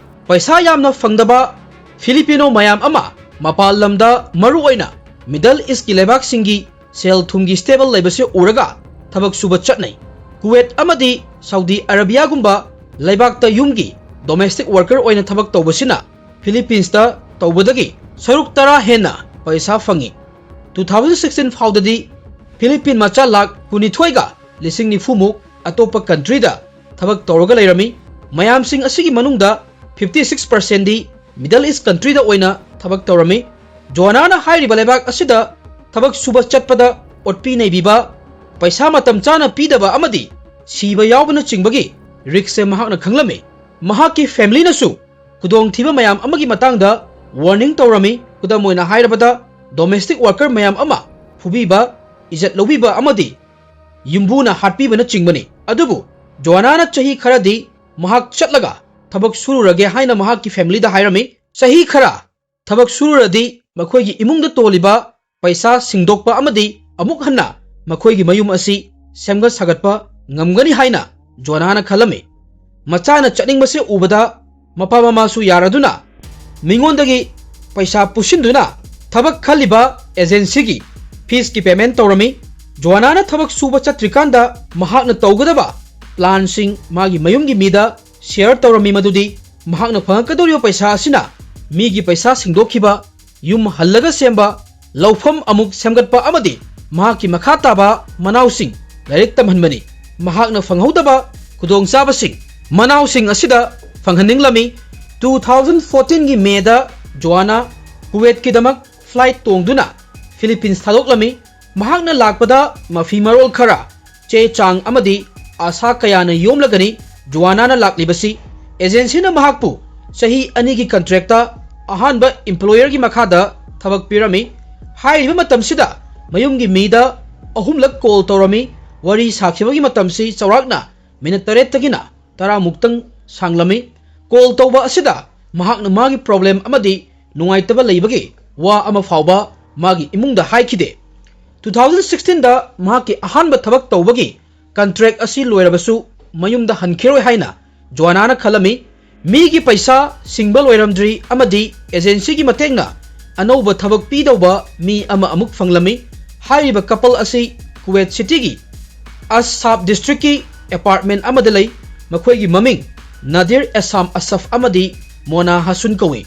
ꯄꯩꯁꯥ ꯌꯥꯝꯅ ꯐꯪꯗꯕ ꯐꯤꯂꯤꯄꯤꯅꯣ ꯃꯌꯥꯝ ꯑꯃ ꯃꯄꯥꯟ ꯂꯝꯗ, ꯃꯔꯨꯑꯣꯏꯅ ꯃꯤꯗꯜ ꯏꯁꯀꯤ ꯂꯩꯕꯥꯛꯁꯤꯡꯒꯤ ꯁꯦꯜ ꯊꯨꯝꯒꯤ ꯁ꯭ꯇꯦꯕꯜ ꯂꯩꯕꯁꯤ ꯎꯔꯒ ꯊꯕꯛ ꯁꯨꯕ ꯆꯠꯅꯩ꯫ ꯀꯨꯋꯦꯠ ꯑꯃꯗꯤ ꯁꯥꯎꯗꯤ ꯑꯔꯥꯕꯤꯌꯥꯒꯨꯝꯕ ꯂꯩꯕꯥꯛꯇ ꯌꯨꯝꯒꯤ ꯗꯣꯃꯦꯁꯇꯤꯛ ꯋꯥꯔꯀꯔ ꯑꯣꯏꯅ ꯊꯕꯛ ꯇꯧꯕꯁꯤꯅ ꯐꯤꯂꯤꯄꯤꯟꯁꯇ ꯇꯧꯕꯗꯒꯤ ꯁꯔꯨꯛ ꯇꯔꯥ ꯍꯦꯟꯅ ꯄꯩꯁꯥ ꯐꯪꯏ꯫ ꯇꯨ ꯊꯥꯎꯖꯟ ꯁꯤꯛꯁꯇꯤꯟ ꯐꯥꯎꯗꯗꯤ ꯐꯤꯂꯤꯄꯤꯟ ꯃꯆꯥ ꯂꯥꯈ ꯀꯨꯟꯅꯤꯊꯣꯏꯒ ꯂꯤꯁꯤꯡ ꯅꯤꯐꯨꯃꯨꯛ ꯑꯇꯣꯞꯄ ꯀꯟꯇ꯭ꯔꯤꯗ ꯊꯕꯛ ꯇꯧꯔꯒ ꯂꯩꯔꯝꯃꯤ꯫ ꯃꯌꯥꯝꯁꯤꯡ ꯑꯁꯤꯒꯤ ꯃꯅꯨꯡꯗ ꯐꯤꯐꯇꯤ ꯁꯤꯛꯁ ꯄꯥꯔꯁꯦꯟꯗꯤ ꯃꯤꯗꯜ ꯏꯁ ꯀꯟꯇ꯭ꯔꯤꯗ ꯑꯣꯏꯅ ꯊꯕꯛ ꯇꯧꯔꯝꯃꯤ꯫ ꯖꯣꯅꯥꯅ ꯍꯥꯏꯔꯤꯕ ꯂꯩꯕꯥꯛ ꯑꯁꯤꯗ ꯊꯕꯛ ꯁꯨꯕ ꯆꯠꯄꯗ ꯑꯣꯠꯄꯤ ꯅꯩꯕꯤꯕ, ꯄꯩꯁꯥ ꯃꯇꯝ ꯆꯥꯅ ꯄꯤꯗꯕ ꯑꯃꯗꯤ ꯁꯤꯕ ꯌꯥꯎꯕꯅꯆꯤꯡꯕꯒꯤ ꯔꯤꯛꯁꯁꯦ ꯃꯍꯥꯛꯅ ꯈꯪꯂꯝꯃꯤ꯫ ꯃꯍꯥꯛꯀꯤ ꯐꯦꯃꯤꯂꯤꯅꯁꯨ ꯈꯨꯗꯣꯡꯊꯤꯕ ꯃꯌꯥꯝ ꯑꯃꯒꯤ ꯃꯇꯥꯡꯗ ꯋꯥꯔꯅꯤꯡ ꯇꯧꯔꯝꯃꯤ꯫ ꯈꯨꯗꯝ ꯑꯣꯏꯅ ꯍꯥꯏꯔꯕꯗ, ꯗꯣꯃꯦꯁꯇꯤꯛ ꯋꯥꯔꯀꯔ ꯃꯌꯥꯝ ꯑꯃ ꯐꯨꯕꯤꯕ, ꯏꯖꯠ ꯂꯧꯕꯤꯕ ꯑꯃꯗꯤ ꯌꯨꯝꯕꯨꯅ ꯍꯥꯠꯄꯤꯕꯅꯆꯤꯡꯕꯅꯤ꯫ ꯑꯗꯨꯕꯨ ꯖꯣꯅꯥꯅ ꯆꯍꯤ ꯈꯔꯗꯤ ꯃꯍꯥꯛ ꯆꯠꯂꯒ ꯊꯕꯛ ꯁꯨꯔꯨꯔꯒꯦ ꯍꯥꯏꯅ ꯃꯍꯥꯛꯀꯤ ꯐꯦꯃꯤꯂꯤꯗ ꯍꯥꯏꯔꯝꯃꯤ꯫ ꯆꯍꯤ ꯈꯔ ꯊꯕꯛ ꯁꯨꯔꯨꯔꯗꯤ ꯃꯈꯣꯏꯒꯤ ꯏꯃꯨꯡꯗ ꯇꯣꯜꯂꯤꯕ ꯄꯩꯁꯥ ꯁꯤꯡꯗꯣꯛꯄ ꯑꯃꯗꯤ ꯑꯃꯨꯛ ꯍꯟꯅ ꯃꯈꯣꯏꯒꯤ ꯃꯌꯨꯝ ꯑꯁꯤ ꯁꯦꯝꯒꯠ ꯁꯥꯒꯠꯄ ꯉꯝꯒꯅꯤ ꯍꯥꯏꯅ ꯖꯣꯅꯥꯅ ꯈꯜꯂꯝꯃꯤ꯫ ꯃꯆꯥꯅ ꯆꯠꯅꯤꯡꯕꯁꯦ ꯎꯕꯗ ꯃꯄꯥ ꯃꯃꯥꯁꯨ ꯌꯥꯔꯗꯨꯅ ꯃꯤꯉꯣꯟꯗꯒꯤ ꯄꯩꯁꯥ ꯄꯨꯁꯤꯟꯗꯨꯅ ꯊꯕꯛ ꯈꯜꯂꯤꯕ ꯑꯦꯖꯦꯟꯁꯤꯒꯤ ꯐꯤꯁꯀꯤ ꯄꯦꯃꯦꯟ ꯇꯧꯔꯝꯃꯤ꯫ ꯖꯣꯑꯥꯅꯥꯅ ꯊꯕꯛ ꯁꯨꯕ ꯆꯠꯇ꯭ꯔꯤꯀꯥꯟꯗ ꯃꯍꯥꯛꯅ ꯇꯧꯒꯗꯕ ꯄ꯭ꯂꯥꯟꯁꯤꯡ ꯃꯥꯒꯤ ꯃꯌꯨꯝꯒꯤ ꯃꯤꯗ ꯁꯤꯌꯔ ꯇꯧꯔꯝꯃꯤ, ꯃꯗꯨꯗꯤ ꯃꯍꯥꯛꯅ ꯐꯪꯉꯛꯀꯗꯧꯔꯤꯕ ꯄꯩꯁꯥ ꯑꯁꯤꯅ ꯃꯤꯒꯤ ꯄꯩꯁꯥ ꯁꯤꯡꯗꯣꯛꯈꯤꯕ, ꯌꯨꯝ ꯍꯜꯂꯒ ꯁꯦꯝꯕ, ꯂꯧꯐꯝ ꯑꯃꯨꯛ ꯁꯦꯝꯒꯠꯄ ꯑꯃꯗꯤ ꯃꯍꯥꯛꯀꯤ ꯃꯈꯥ ꯇꯥꯕ ꯃꯅꯥꯎꯁꯤꯡ ꯂꯥꯏꯔꯤꯛ ꯇꯝꯍꯟꯕꯅꯤ꯫ ꯃꯍꯥꯛꯅ ꯐꯪꯍꯧꯗꯕ ꯈꯨꯗꯣꯡꯆꯥꯕꯁꯤꯡ ꯃꯅꯥꯎꯁꯤꯡ ꯑꯁꯤꯗ ꯐꯪꯍꯟꯅꯤꯡꯂꯝꯃꯤ꯫ ꯇꯨ ꯊꯥꯎꯖꯟ ꯐꯣꯔꯇꯤꯟꯒꯤ ꯃꯦꯗ ꯖꯣꯑꯥꯅꯥ ꯀꯨꯋꯦꯠꯀꯤꯗꯃꯛ ꯐ꯭ꯂꯥꯏꯠ ꯇꯣꯡꯗꯨꯅ ꯐꯤꯂꯤꯄꯤꯟꯁ ꯊꯥꯗꯣꯛꯂꯝꯃꯤ꯫ ꯃꯍꯥꯛꯅ ꯂꯥꯛꯄꯗ ꯃꯐꯤ ꯃꯔꯣꯜ ꯈꯔ, ꯆꯦ ꯆꯥꯡ ꯑꯃꯗꯤ ꯑꯥꯁꯥ ꯀꯌꯥꯅ ꯌꯣꯝꯂꯒꯅꯤ ꯖꯣꯑꯥꯅꯥꯅ ꯂꯥꯛꯂꯤꯕꯁꯤ꯫ ꯑꯦꯖꯦꯟꯁꯤꯅ ꯃꯍꯥꯛꯄꯨ ꯆꯍꯤ ꯑꯅꯤꯒꯤ ꯀꯟꯇ꯭ꯔꯦꯛꯇ ꯑꯍꯥꯟꯕ ꯏꯝꯄ꯭ꯂꯣꯌꯔꯒꯤ ꯃꯈꯥꯗ ꯊꯕꯛ ꯄꯤꯔꯝꯃꯤ꯫ ꯍꯥꯏꯔꯤꯕ ꯃꯇꯝꯁꯤꯗ ꯃꯌꯨꯝꯒꯤ ꯃꯤꯗ ꯑꯍꯨꯝꯂꯛ ꯀꯣꯜ ꯇꯧꯔꯝꯃꯤ꯫ ꯋꯥꯔꯤ ꯁꯥꯈꯤꯕꯒꯤ ꯃꯇꯝꯁꯤ ꯆꯥꯎꯔꯥꯛꯅ ꯃꯤꯅꯠ ꯇꯔꯦꯠꯇꯒꯤꯅ ꯇꯔꯥꯃꯨꯛꯇꯪ ꯁꯥꯡꯂꯝꯃꯤ꯫ ꯀꯣꯜ ꯇꯧꯕ ꯑꯁꯤꯗ ꯃꯍꯥꯛꯅ ꯃꯥꯒꯤ ꯄ꯭ꯔꯣꯕ꯭ꯂꯦꯝ ꯑꯃꯗꯤ ꯅꯨꯡꯉꯥꯏꯇꯕ ꯂꯩꯕꯒꯤ ꯋꯥ ꯑꯃ ꯐꯥꯎꯕ ꯃꯥꯒꯤ ꯏꯃꯨꯡꯗ ꯍꯥꯏꯈꯤꯗꯦ꯫ ꯇꯨ ꯊꯥꯎꯖꯟ ꯁꯤꯛꯁꯇꯤꯟꯗ ꯃꯍꯥꯛꯀꯤ ꯑꯍꯥꯟꯕ ꯊꯕꯛ ꯇꯧꯕꯒꯤ ꯀꯟꯇ꯭ꯔꯦꯛ ꯑꯁꯤ ꯂꯣꯏꯔꯕꯁꯨ ꯃꯌꯨꯝꯗ ꯍꯟꯈꯤꯔꯣꯏ ꯍꯥꯏꯅ ꯖꯣꯑꯥꯅꯥꯅ ꯈꯜꯂꯝꯃꯤ꯫ ꯃꯤꯒꯤ ꯄꯩꯁꯥ ꯁꯤꯡꯕ ꯂꯣꯏꯔꯝꯗ꯭ꯔꯤ ꯑꯃꯗꯤ ꯑꯦꯖꯦꯟꯁꯤꯒꯤ ꯃꯇꯦꯡꯅ ꯑꯅꯧꯕ ꯊꯕꯛ ꯄꯤꯗꯧꯕ ꯃꯤ ꯑꯃ ꯑꯃꯨꯛ ꯐꯪꯂꯝꯃꯤ꯫ ꯍꯥꯏꯔꯤꯕ ꯀꯄꯜ ꯑꯁꯤ ꯀꯨꯋꯦꯠ ꯁꯤꯇꯤꯒꯤ ꯑꯁ ꯁꯥꯕ ꯗꯤꯁꯇ꯭ꯔꯤꯛꯀꯤ ꯑꯦꯄꯥꯔꯠꯃꯦꯟ ꯑꯃꯗ ꯂꯩ꯫ ꯃꯈꯣꯏꯒꯤ ꯃꯃꯤꯡ ꯅꯥꯗꯤꯔ ꯑꯦꯁꯥꯝ ꯑꯁꯐ ꯑꯃꯗꯤ ꯃꯣꯅꯥ ꯍꯁꯨꯟ ꯀꯧꯏ꯫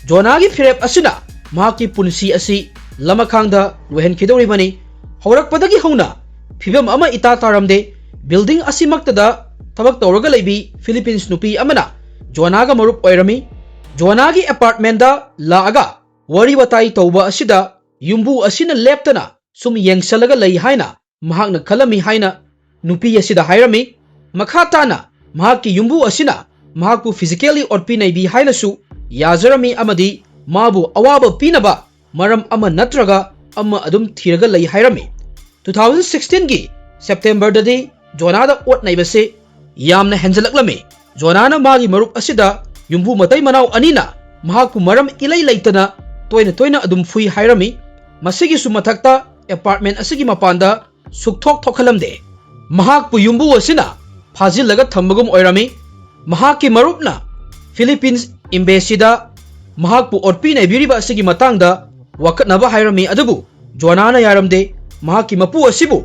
ꯖꯣꯑꯥꯅꯥꯒꯤ ꯐꯤꯔꯦꯞ ꯑꯁꯤꯅ ꯃꯍꯥꯛꯀꯤ ꯄꯨꯟꯁꯤ ꯑꯁꯤ ꯂꯃꯈꯥꯡꯗ ꯂꯣꯏꯍꯟꯈꯤꯗꯧꯔꯤꯕꯅꯤ꯫ ꯍꯧꯔꯛꯄꯗꯒꯤ ꯍꯧꯅ ꯐꯤꯕꯝ ꯑꯃ ꯏꯇꯥ ꯇꯥꯔꯝꯗꯦ꯫ ꯕꯤꯜꯗꯤꯡ ꯑꯁꯤꯃꯛꯇꯗ ꯊꯕꯛ ꯇꯧꯔꯒ ꯂꯩꯕꯤ ꯐꯤꯂꯤꯄꯤꯟꯁ ꯅꯨꯄꯤ ꯑꯃꯅ ꯖꯣꯑꯥꯅꯥꯒ ꯃꯔꯨꯞ ꯑꯣꯏꯔꯝꯃꯤ꯫ ꯖꯣꯑꯥꯅꯥꯒꯤ ꯑꯦꯄꯥꯔꯠꯃꯦꯟꯗ ꯂꯥꯛꯑꯒ ꯋꯥꯔꯤ ꯋꯥꯇꯥꯏ ꯇꯧꯕ ꯑꯁꯤꯗ ꯌꯨꯝꯕꯨ ꯑꯁꯤꯅ ꯂꯦꯞꯇꯅ ꯁꯨꯝ ꯌꯦꯡꯁꯜꯂꯒ ꯂꯩ ꯍꯥꯏꯅ ꯃꯍꯥꯛꯅ ꯈꯜꯂꯝꯃꯤ ꯍꯥꯏꯅ ꯅꯨꯄꯤ ꯑꯁꯤꯗ ꯍꯥꯏꯔꯝꯃꯤ꯫ ꯃꯈꯥ ꯇꯥꯅ ꯃꯍꯥꯛꯀꯤ ꯌꯨꯝꯕꯨ ꯑꯁꯤꯅ ꯃꯍꯥꯛꯄꯨ ꯐꯤꯖꯤꯀꯦꯜꯂꯤ ꯑꯣꯠꯄꯤ ꯅꯩꯕꯤ ꯍꯥꯏꯅꯁꯨ ꯌꯥꯖꯔꯝꯃꯤ ꯑꯃꯗꯤ ꯃꯥꯕꯨ ꯑꯋꯥꯕ ꯄꯤꯅꯕ ꯃꯔꯝ ꯑꯃ ꯅꯠꯇ꯭ꯔꯒ ꯑꯃ ꯑꯗꯨꯝ ꯊꯤꯔꯒ ꯂꯩ ꯍꯥꯏꯔꯝꯃꯤ꯫ ꯇꯨ ꯊꯥꯎꯖꯟ ꯁꯤꯛꯁꯇꯤꯟꯒꯤ ꯁꯦꯞꯇꯦꯝꯕꯔꯗꯗꯤ ꯖꯣꯑꯥꯅꯥꯗ ꯑꯣꯠ ꯅꯩꯕꯁꯤ ꯌꯥꯝꯅ ꯍꯦꯟꯖꯜꯂꯛꯂꯝꯃꯤ꯫ ꯖꯣꯑꯥꯅꯥꯅ ꯃꯥꯒꯤ ꯃꯔꯨꯞ ꯑꯁꯤꯗ ꯌꯨꯝꯕꯨ ꯃꯇꯩ ꯃꯅꯥꯎ ꯑꯅꯤꯅ ꯃꯍꯥꯛꯄꯨ ꯃꯔꯝ ꯏꯂꯩ ꯂꯩꯇꯅ ꯇꯣꯏꯅ ꯇꯣꯏꯅ ꯑꯗꯨꯝ ꯐꯨꯏ ꯍꯥꯏꯔꯝꯃꯤ꯫ ꯃꯁꯤꯒꯤꯁꯨ ꯃꯊꯛꯇ ꯑꯦꯄꯥꯔꯠꯃꯦꯟ ꯑꯁꯤꯒꯤ ꯃꯄꯥꯟꯗ ꯁꯨꯛꯊꯣꯛ ꯊꯣꯛꯍꯜꯂꯝꯗꯦ꯫ ꯃꯍꯥꯛꯄꯨ ꯌꯨꯝꯕꯨ ꯑꯁꯤꯅ ꯐꯥꯖꯤꯜꯂꯒ ꯊꯝꯕꯒꯨꯝ ꯑꯣꯏꯔꯝꯃꯤ꯫ ꯃꯍꯥꯛꯀꯤ ꯃꯔꯨꯞꯅ ꯐꯤꯂꯤꯄꯤꯟꯁ ꯏꯝꯕꯦꯁꯤꯗ ꯃꯍꯥꯛꯄꯨ ꯑꯣꯠꯄꯤ ꯅꯩꯕꯤꯔꯤꯕ ꯑꯁꯤꯒꯤ ꯃꯇꯥꯡꯗ ꯋꯥꯀꯠꯅꯕ ꯍꯥꯏꯔꯝꯃꯤ, ꯑꯗꯨꯕꯨ ꯖꯣꯑꯥꯅꯥꯅ ꯌꯥꯔꯝꯗꯦ꯫ ꯃꯍꯥꯛꯀꯤ ꯃꯄꯨ ꯑꯁꯤꯕꯨ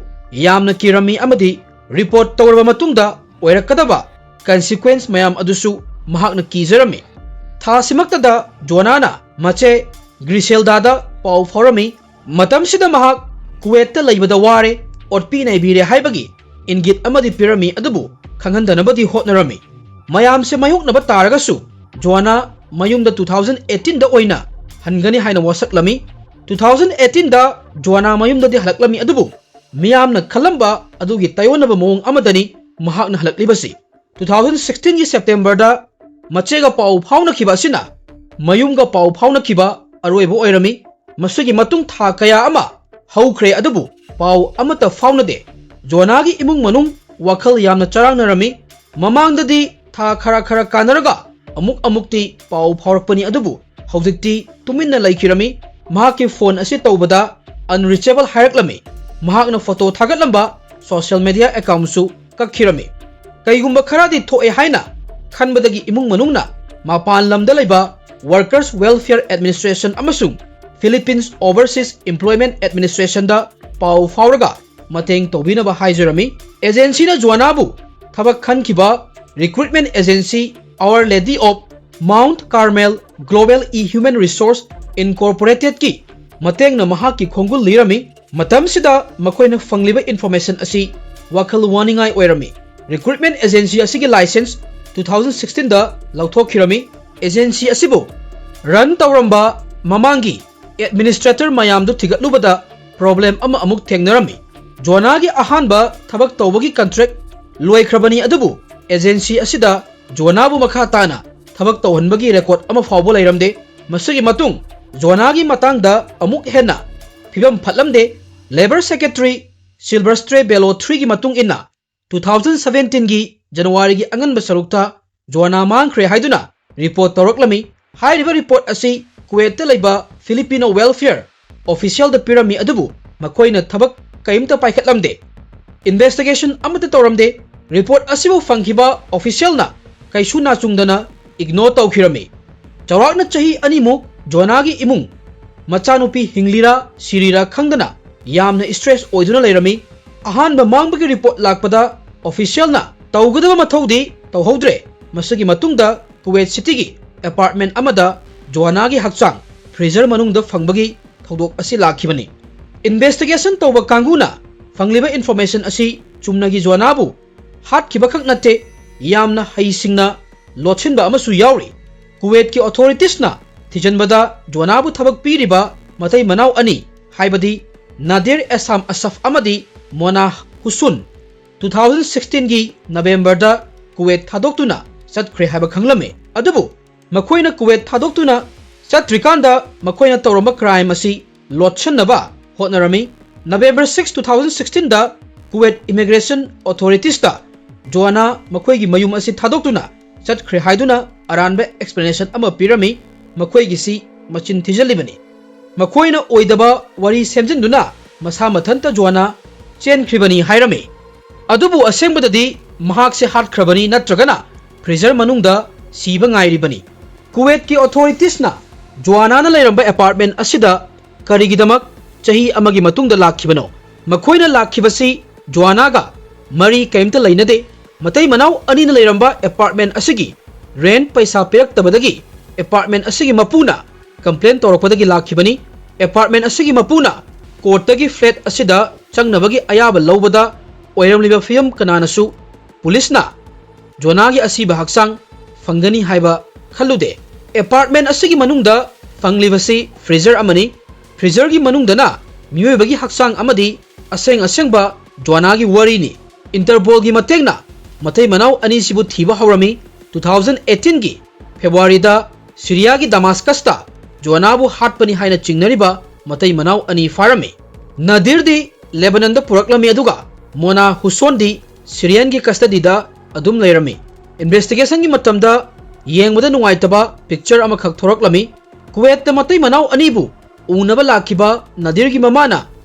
ꯌꯥꯝꯅ ꯀꯤꯔꯝꯃꯤ ꯑꯃꯗꯤ ꯔꯤꯄꯣꯔꯠ ꯇꯧꯔꯕ ꯃꯇꯨꯡꯗ ꯑꯣꯏꯔꯛꯀꯗꯕ ꯀꯟꯁꯤꯀ꯭ꯋꯦꯟꯁ ꯃꯌꯥꯝ ꯑꯗꯨꯁꯨ ꯃꯍꯥꯛꯅ ꯀꯤꯖꯔꯝꯃꯤ꯫ ꯊꯥꯁꯤꯃꯛꯇꯗ ꯖꯣꯅꯥꯅ ꯃꯆꯦ ꯒ꯭ꯔꯤꯁꯦꯜꯗꯥꯗ ꯄꯥꯎ ꯐꯥꯎꯔꯝꯃꯤ꯫ ꯃꯇꯝꯁꯤꯗ ꯃꯍꯥꯛ ꯀꯨꯋꯦꯠꯇ ꯂꯩꯕꯗ ꯋꯥꯔꯦ, ꯑꯣꯠꯄꯤ ꯅꯩꯕꯤꯔꯦ ꯍꯥꯏꯕꯒꯤ ꯏꯪꯒꯤꯠ ꯑꯃꯗꯤ ꯄꯤꯔꯝꯃꯤ, ꯑꯗꯨꯕꯨ ꯈꯪꯍꯟꯗꯅꯕꯗꯤ ꯍꯣꯠꯅꯔꯝꯃꯤ꯫ ꯃꯌꯥꯝꯁꯦ ꯃꯥꯌꯣꯛꯅꯕ ꯇꯥꯔꯒꯁꯨ ꯖꯣꯅꯥ ꯃꯌꯨꯝꯗ two thousand eighteen ꯗ ꯑꯣꯏꯅ ꯍꯟꯒꯅꯤ ꯍꯥꯏꯅ ꯋꯥꯁꯛꯂꯝꯃꯤ꯫ Two thousand eighteen ꯗ ꯖꯣꯅꯥ ꯃꯌꯨꯝꯗꯗꯤ ꯍꯜꯂꯛꯂꯝꯃꯤ, ꯑꯗꯨꯕꯨ ꯃꯤꯌꯥꯝꯅ ꯈꯜꯂꯝꯕ ꯑꯗꯨꯒꯤ ꯇꯥꯏꯑꯣꯟꯅꯕ ꯃꯑꯣꯡ ꯑꯃꯗꯅꯤ ꯃꯍꯥꯛꯅ ꯍꯜꯂꯛꯂꯤꯕꯁꯤ꯫ Two thousand sixteen ꯒꯤ September ꯗ ꯃꯆꯦꯒ ꯄꯥꯎ ꯐꯥꯎꯅꯈꯤꯕ ꯑꯁꯤꯅ ꯃꯌꯨꯝꯒ ꯄꯥꯎ ꯐꯥꯎꯅꯈꯤꯕ ꯑꯔꯣꯏꯕ ꯑꯣꯏꯔꯝꯃꯤ꯫ ꯃꯁꯤꯒꯤ ꯃꯇꯨꯡ ꯊꯥ ꯀꯌꯥ ꯑꯃ ꯍꯧꯈ꯭ꯔꯦ, ꯑꯗꯨꯕꯨ ꯄꯥꯎ ꯑꯃꯠꯇ ꯐꯥꯎꯅꯗꯦ꯫ ꯖꯣꯅꯥꯒꯤ ꯏꯃꯨꯡ ꯃꯅꯨꯡ ꯋꯥꯈꯜ ꯌꯥꯝꯅ ꯆꯔꯥꯡꯅꯔꯝꯃꯤ꯫ ꯃꯃꯥꯡꯗꯗꯤ ꯊꯥ ꯈꯔ ꯈꯔ ꯀꯥꯟꯅꯔꯒ ꯑꯃꯨꯛ ꯑꯃꯨꯛꯇꯤ ꯄꯥꯎ ꯐꯥꯎꯔꯛꯄꯅꯤ, ꯑꯗꯨꯕꯨ ꯍꯧꯖꯤꯛꯇꯤ ꯇꯨꯃꯤꯟꯅ ꯂꯩꯈꯤꯔꯝꯃꯤ꯫ ꯃꯍꯥꯛꯀꯤ ꯐꯣꯟ ꯑꯁꯤ ꯇꯧꯕꯗ unreachable ꯍꯥꯏꯔꯛꯂꯝꯃꯤ꯫ ꯃꯍꯥꯛꯅ ꯐꯣꯇꯣ ꯊꯥꯒꯠꯂꯝꯕ ꯁꯣꯁꯤꯌꯦꯜ ꯃꯦꯗꯤꯌꯥ ꯑꯦꯀꯥꯎꯟꯁꯨ ꯀꯛꯈꯤꯔꯝꯃꯤ꯫ ꯀꯩꯒꯨꯝꯕ ꯈꯔꯗꯤ ꯊꯣꯛꯑꯦ ꯍꯥꯏꯅ ꯈꯟꯕꯗꯒꯤ ꯏꯃꯨꯡ ꯃꯅꯨꯡꯅ ꯃꯄꯥꯟ ꯂꯝꯗ ꯂꯩꯕ Workers Welfare Administration ꯑꯃꯁꯨꯡ Philippines Overseas Employment Administration ꯗ ꯄꯥꯎ ꯐꯥꯎꯔꯒ ꯃꯇꯦꯡ ꯇꯧꯕꯤꯅꯕ ꯍꯥꯏꯖꯔꯝꯃꯤ꯫ ꯑꯦꯖꯦꯟꯁꯤꯅ ꯖꯣꯅꯥꯕꯨ ꯊꯕꯛ ꯈꯟꯈꯤꯕ recruitment agency Our Lady of Mount Carmel Global E Human Resource Incorporated ꯀꯤ ꯃꯇꯦꯡꯅ ꯃꯍꯥꯛꯀꯤ ꯈꯣꯡꯒꯨꯜ ꯂꯤꯔꯝꯃꯤ꯫ ꯃꯇꯝꯁꯤꯗ ꯃꯈꯣꯏꯅ ꯐꯪꯂꯤꯕ information ꯑꯁꯤ ꯋꯥꯈꯜ ꯋꯥꯅꯤꯡꯉꯥꯏ ꯑꯣꯏꯔꯝꯃꯤ꯫ Recruitment agency ꯑꯁꯤꯒꯤ license two thousand sixteen ꯗ ꯂꯧꯊꯣꯛꯈꯤꯔꯝꯃꯤ꯫ Agency ꯑꯁꯤꯕꯨ run ꯇꯧꯔꯝꯕ ꯃꯃꯥꯡꯒꯤ administrator ꯃꯌꯥꯝꯗꯨ ꯊꯤꯒꯠꯂꯨꯕꯗ problem ꯑꯃ ꯑꯃꯨꯛ ꯊꯦꯡꯅꯔꯝꯃꯤ꯫ ꯖꯣꯅꯥꯒꯤ ꯑꯍꯥꯟꯕ ꯊꯕꯛ ꯇꯧꯕꯒꯤ contract ꯂꯣꯏꯈ꯭ꯔꯕꯅꯤ, ꯑꯗꯨꯕꯨ agency ꯑꯁꯤꯗ ꯖꯣꯅꯥꯕꯨ ꯃꯈꯥ ꯇꯥꯅ ꯊꯕꯛ ꯇꯧꯍꯟꯕꯒꯤ record ꯑꯃ ꯐꯥꯎꯕ ꯂꯩꯔꯝꯗꯦ꯫ ꯃꯁꯤꯒꯤ ꯃꯇꯨꯡ ꯖꯣꯅꯥꯒꯤ ꯃꯇꯥꯡꯗ ꯑꯃꯨꯛ ꯍꯦꯟꯅ ꯐꯤꯕꯝ ꯐꯠꯂꯝꯗꯦ꯫ Labour Secretary Silvestre Bello three ꯒꯤ ꯃꯇꯨꯡ ꯏꯟꯅ, two thousand seventeen ꯒꯤ January ꯒꯤ ꯑꯉꯟꯕ ꯁꯔꯨꯛꯇ ꯖꯣꯅꯥ ꯃꯥꯡꯈ꯭ꯔꯦ ꯍꯥꯏꯗꯨꯅ report ꯇꯧꯔꯛꯂꯝꯃꯤ꯫ ꯍꯥꯏꯔꯤꯕ report ꯑꯁꯤ ꯀꯨꯋꯦꯠꯇ ꯂꯩꯕ Filipino Welfare Official ꯗ ꯄꯤꯔꯝꯃꯤ, ꯑꯗꯨꯕꯨ ꯃꯈꯣꯏꯅ ꯊꯕꯛ ꯀꯔꯤꯝꯇ ꯄꯥꯏꯈꯠꯂꯝꯗꯦ꯫ Investigation ꯑꯃꯠꯇ ꯇꯧꯔꯝꯗꯦ꯫ Report ꯑꯁꯤꯕꯨ ꯐꯪꯈꯤꯕ official ꯅ ꯀꯩꯁꯨ ꯅꯥꯆꯨꯡꯗꯅ ignore ꯇꯧꯈꯤꯔꯝꯃꯤ꯫ ꯆꯥꯎꯔꯥꯛꯅ ꯆꯍꯤ ꯑꯅꯤꯃꯨꯛ ꯖꯣꯅꯥꯒꯤ ꯏꯃꯨꯡ ꯃꯆꯥꯅꯨꯄꯤ ꯍꯤꯡꯂꯤꯔꯥ ꯁꯤꯔꯤꯔꯥ ꯈꯪꯗꯅ ꯌꯥꯝꯅ stress ꯑꯣꯏꯗꯨꯅ ꯂꯩꯔꯝꯃꯤ꯫ ꯑꯍꯥꯟꯕ ꯃꯥꯡꯕꯒꯤ report ꯂꯥꯛꯄꯗ officialꯅ ꯇꯧꯒꯗꯕ ꯃꯊꯧꯗꯤ ꯇꯧꯍꯧꯗ꯭ꯔꯦ꯫ ꯃꯁꯤꯒꯤ ꯃꯇꯨꯡꯗ ꯀꯨꯋꯦꯠ ꯁꯤꯇꯤꯒꯤ apartment ꯑꯃꯗ ꯖꯣꯑꯥꯅꯥꯒꯤ ꯍꯛꯆꯥꯡ freezer ꯃꯅꯨꯡꯗ ꯐꯪꯕꯒꯤ ꯊꯧꯗꯣꯛ ꯑꯁꯤ ꯂꯥꯛꯈꯤꯕꯅꯤ꯫ Investigation ꯇꯧꯕ ꯀꯥꯡꯕꯨꯅ ꯐꯪꯂꯤꯕ information ꯑꯁꯤ ꯆꯨꯝꯅꯒꯤ ꯖꯣꯑꯥꯅꯥꯕꯨ ꯍꯥꯠꯈꯤꯕꯈꯛ ꯅꯠꯇꯦ, ꯌꯥꯝꯅ ꯍꯩꯁꯤꯡꯅ ꯂꯣꯠꯁꯤꯟꯕ ꯑꯃꯁꯨ ꯌꯥꯎꯔꯤ꯫ ꯀꯨꯋꯦꯠꯀꯤ authoritiesꯅ ꯊꯤꯖꯤꯟꯕꯗ ꯖꯣꯑꯥꯅꯥꯕꯨ ꯊꯕꯛ ꯄꯤꯔꯤꯕ ꯃꯇꯩ ꯃꯅꯥꯎ ꯑꯅꯤ, ꯍꯥꯏꯕꯗꯤ ꯅꯥꯗꯤꯔ ꯑꯦꯁꯥꯝ ꯑꯁꯐ ꯑꯃꯗꯤ ꯃꯣꯅꯥ ꯍꯨꯁꯨꯟ, two thousand sixteenꯒꯤ Novemberꯗ ꯀꯨꯋꯦꯠ ꯊꯥꯗꯣꯛꯇꯨꯅ ꯆꯠꯈ꯭ꯔꯦ ꯍꯥꯏꯕ ꯈꯪꯂꯝꯃꯤ꯫ ꯑꯗꯨꯕꯨ ꯃꯈꯣꯏꯅ ꯀꯨꯋꯦꯠ ꯊꯥꯗꯣꯛꯇꯨꯅ ꯆꯠꯇ꯭ꯔꯤꯀꯥꯟꯗ ꯃꯈꯣꯏꯅ ꯇꯧꯔꯝꯕ crime ꯑꯁꯤ ꯂꯣꯠꯁꯤꯟꯅꯕ ꯍꯣꯠꯅꯔꯝꯃꯤ꯫ November six, two thousand sixteenꯗ ꯀꯨꯋꯦꯠ immigration authoritiesꯇ ꯖꯣꯑꯥꯅꯥ ꯃꯈꯣꯏꯒꯤ ꯃꯌꯨꯝ ꯑꯁꯤ ꯊꯥꯗꯣꯛꯇꯨꯅ ꯆꯠꯈ꯭ꯔꯦ ꯍꯥꯏꯗꯨꯅ ꯑꯔꯥꯟꯕ explanation ꯑꯃ ꯄꯤꯔꯝꯃꯤ꯫ ꯃꯈꯣꯏꯒꯤꯁꯤ ꯃꯆꯤꯟ ꯊꯤꯖꯤꯜꯂꯤꯕꯅꯤ꯫ ꯃꯈꯣꯏꯅ ꯑꯣꯏꯗꯕ ꯋꯥꯔꯤ ꯁꯦꯝꯖꯤꯟꯗꯨꯅ ꯃꯁꯥ ꯃꯊꯟꯇ ꯖꯣꯑꯥꯅꯥ ꯆꯦꯟꯈ꯭ꯔꯤꯕꯅꯤ ꯍꯥꯏꯔꯝꯃꯤ꯫ ꯑꯗꯨꯕꯨ ꯑꯁꯦꯡꯕꯗꯗꯤ ꯃꯍꯥꯛꯁꯦ ꯍꯥꯠꯈ꯭ꯔꯕꯅꯤ ꯅꯠꯇ꯭ꯔꯒꯅ freezer ꯃꯅꯨꯡꯗ ꯁꯤꯕ ꯉꯥꯏꯔꯤꯕꯅꯤ꯫ ꯀꯨꯋꯦꯠꯀꯤ authoritiesꯅ ꯖꯣꯑꯥꯅꯥꯅ ꯂꯩꯔꯝꯕ apartment ꯑꯁꯤꯗ ꯀꯔꯤꯒꯤꯗꯃꯛ ꯆꯍꯤ ꯑꯃꯒꯤ ꯃꯇꯨꯡꯗ ꯂꯥꯛꯈꯤꯕꯅꯣ? ꯃꯈꯣꯏꯅ ꯂꯥꯛꯈꯤꯕꯁꯤ ꯖꯣꯑꯥꯅꯥꯒ ꯃꯔꯤ ꯀꯔꯤꯝꯇ ꯂꯩꯅꯗꯦ꯫ ꯃꯇꯩ ꯃꯅꯥꯎ ꯑꯅꯤꯅ ꯂꯩꯔꯝꯕ apartment ꯑꯁꯤꯒꯤ rent ꯄꯩꯁꯥ ꯄꯤꯔꯛꯇꯕꯗꯒꯤ apartment ꯑꯁꯤꯒꯤ ꯃꯄꯨꯅ complain ꯇꯧꯔꯛꯄꯗꯒꯤ ꯂꯥꯛꯈꯤꯕꯅꯤ꯫ Apartment ꯑꯁꯤꯒꯤ ꯃꯄꯨꯅ courtꯇꯒꯤ flat ꯑꯁꯤꯗ ꯆꯪꯅꯕꯒꯤ ꯑꯌꯥꯕ ꯂꯧꯕꯗ ꯑꯣꯏꯔꯝꯂꯤꯕ ꯐꯤꯕꯝ ꯀꯅꯥꯅꯁꯨ ꯄꯨꯂꯤꯁꯅ ꯖꯣꯑꯥꯅꯥꯒꯤ ꯑꯁꯤꯕ ꯍꯛꯆꯥꯡ ꯐꯪꯒꯅꯤ ꯍꯥꯏꯕ ꯈꯜꯂꯨꯗꯦ꯫ Apartment ꯑꯁꯤꯒꯤ ꯃꯅꯨꯡꯗ ꯐꯪꯂꯤꯕꯁꯤ freezer ꯑꯃꯅꯤ꯫ Freezerꯒꯤ ꯃꯅꯨꯡꯗꯅ ꯃꯤꯑꯣꯏꯕꯒꯤ ꯍꯛꯆꯥꯡ ꯑꯃꯗꯤ ꯑꯁꯦꯡ ꯑꯁꯦꯡꯕ ꯖꯣꯑꯥꯅꯥꯒꯤ ꯋꯥꯔꯤꯅꯤ꯫ Interpolꯒꯤ ꯃꯇꯦꯡꯅ ꯃꯇꯩ ꯃꯅꯥꯎ ꯑꯅꯤꯁꯤꯕꯨ ꯊꯤꯕ ꯍꯧꯔꯝꯃꯤ꯫ Two thousand eighteenꯒꯤ Februaryꯗ ꯁꯤꯔꯤꯌꯥꯒꯤ ꯗꯃꯥꯁꯀꯁꯇ ꯖꯣꯑꯥꯅꯥꯕꯨ ꯍꯥꯠꯄꯅꯤ ꯍꯥꯏꯅ ꯆꯤꯡꯅꯔꯤꯕ ꯃꯇꯩ ꯃꯅꯥꯎ ꯑꯅꯤ ꯐꯥꯔꯝꯃꯤ꯫ ꯅꯥꯗꯤꯔꯗꯤ ꯂꯦꯕꯅꯟꯗ ꯄꯨꯔꯛꯂꯝꯃꯤ, ꯑꯗꯨꯒ ꯃꯣꯅꯥ ꯍꯨꯁꯣꯟꯗꯤ ꯁꯤꯔꯤꯌꯟꯒꯤ custodyꯗ ꯑꯗꯨꯝ ꯂꯩꯔꯝꯃꯤ꯫ Investigationꯒꯤ ꯃꯇꯝꯗ ꯌꯦꯡꯕꯗ ꯅꯨꯡꯉꯥꯏꯇꯕ picture ꯑꯃꯈꯛ ꯊꯣꯔꯛꯂꯝꯃꯤ꯫ ꯀꯨꯋꯦꯠꯇ ꯃꯇꯩ ꯃꯅꯥꯎ ꯑꯅꯤꯕꯨ ꯎꯅꯕ ꯂꯥꯛꯈꯤꯕ ꯅꯥꯗꯤꯔꯒꯤ ꯃꯃꯥꯅ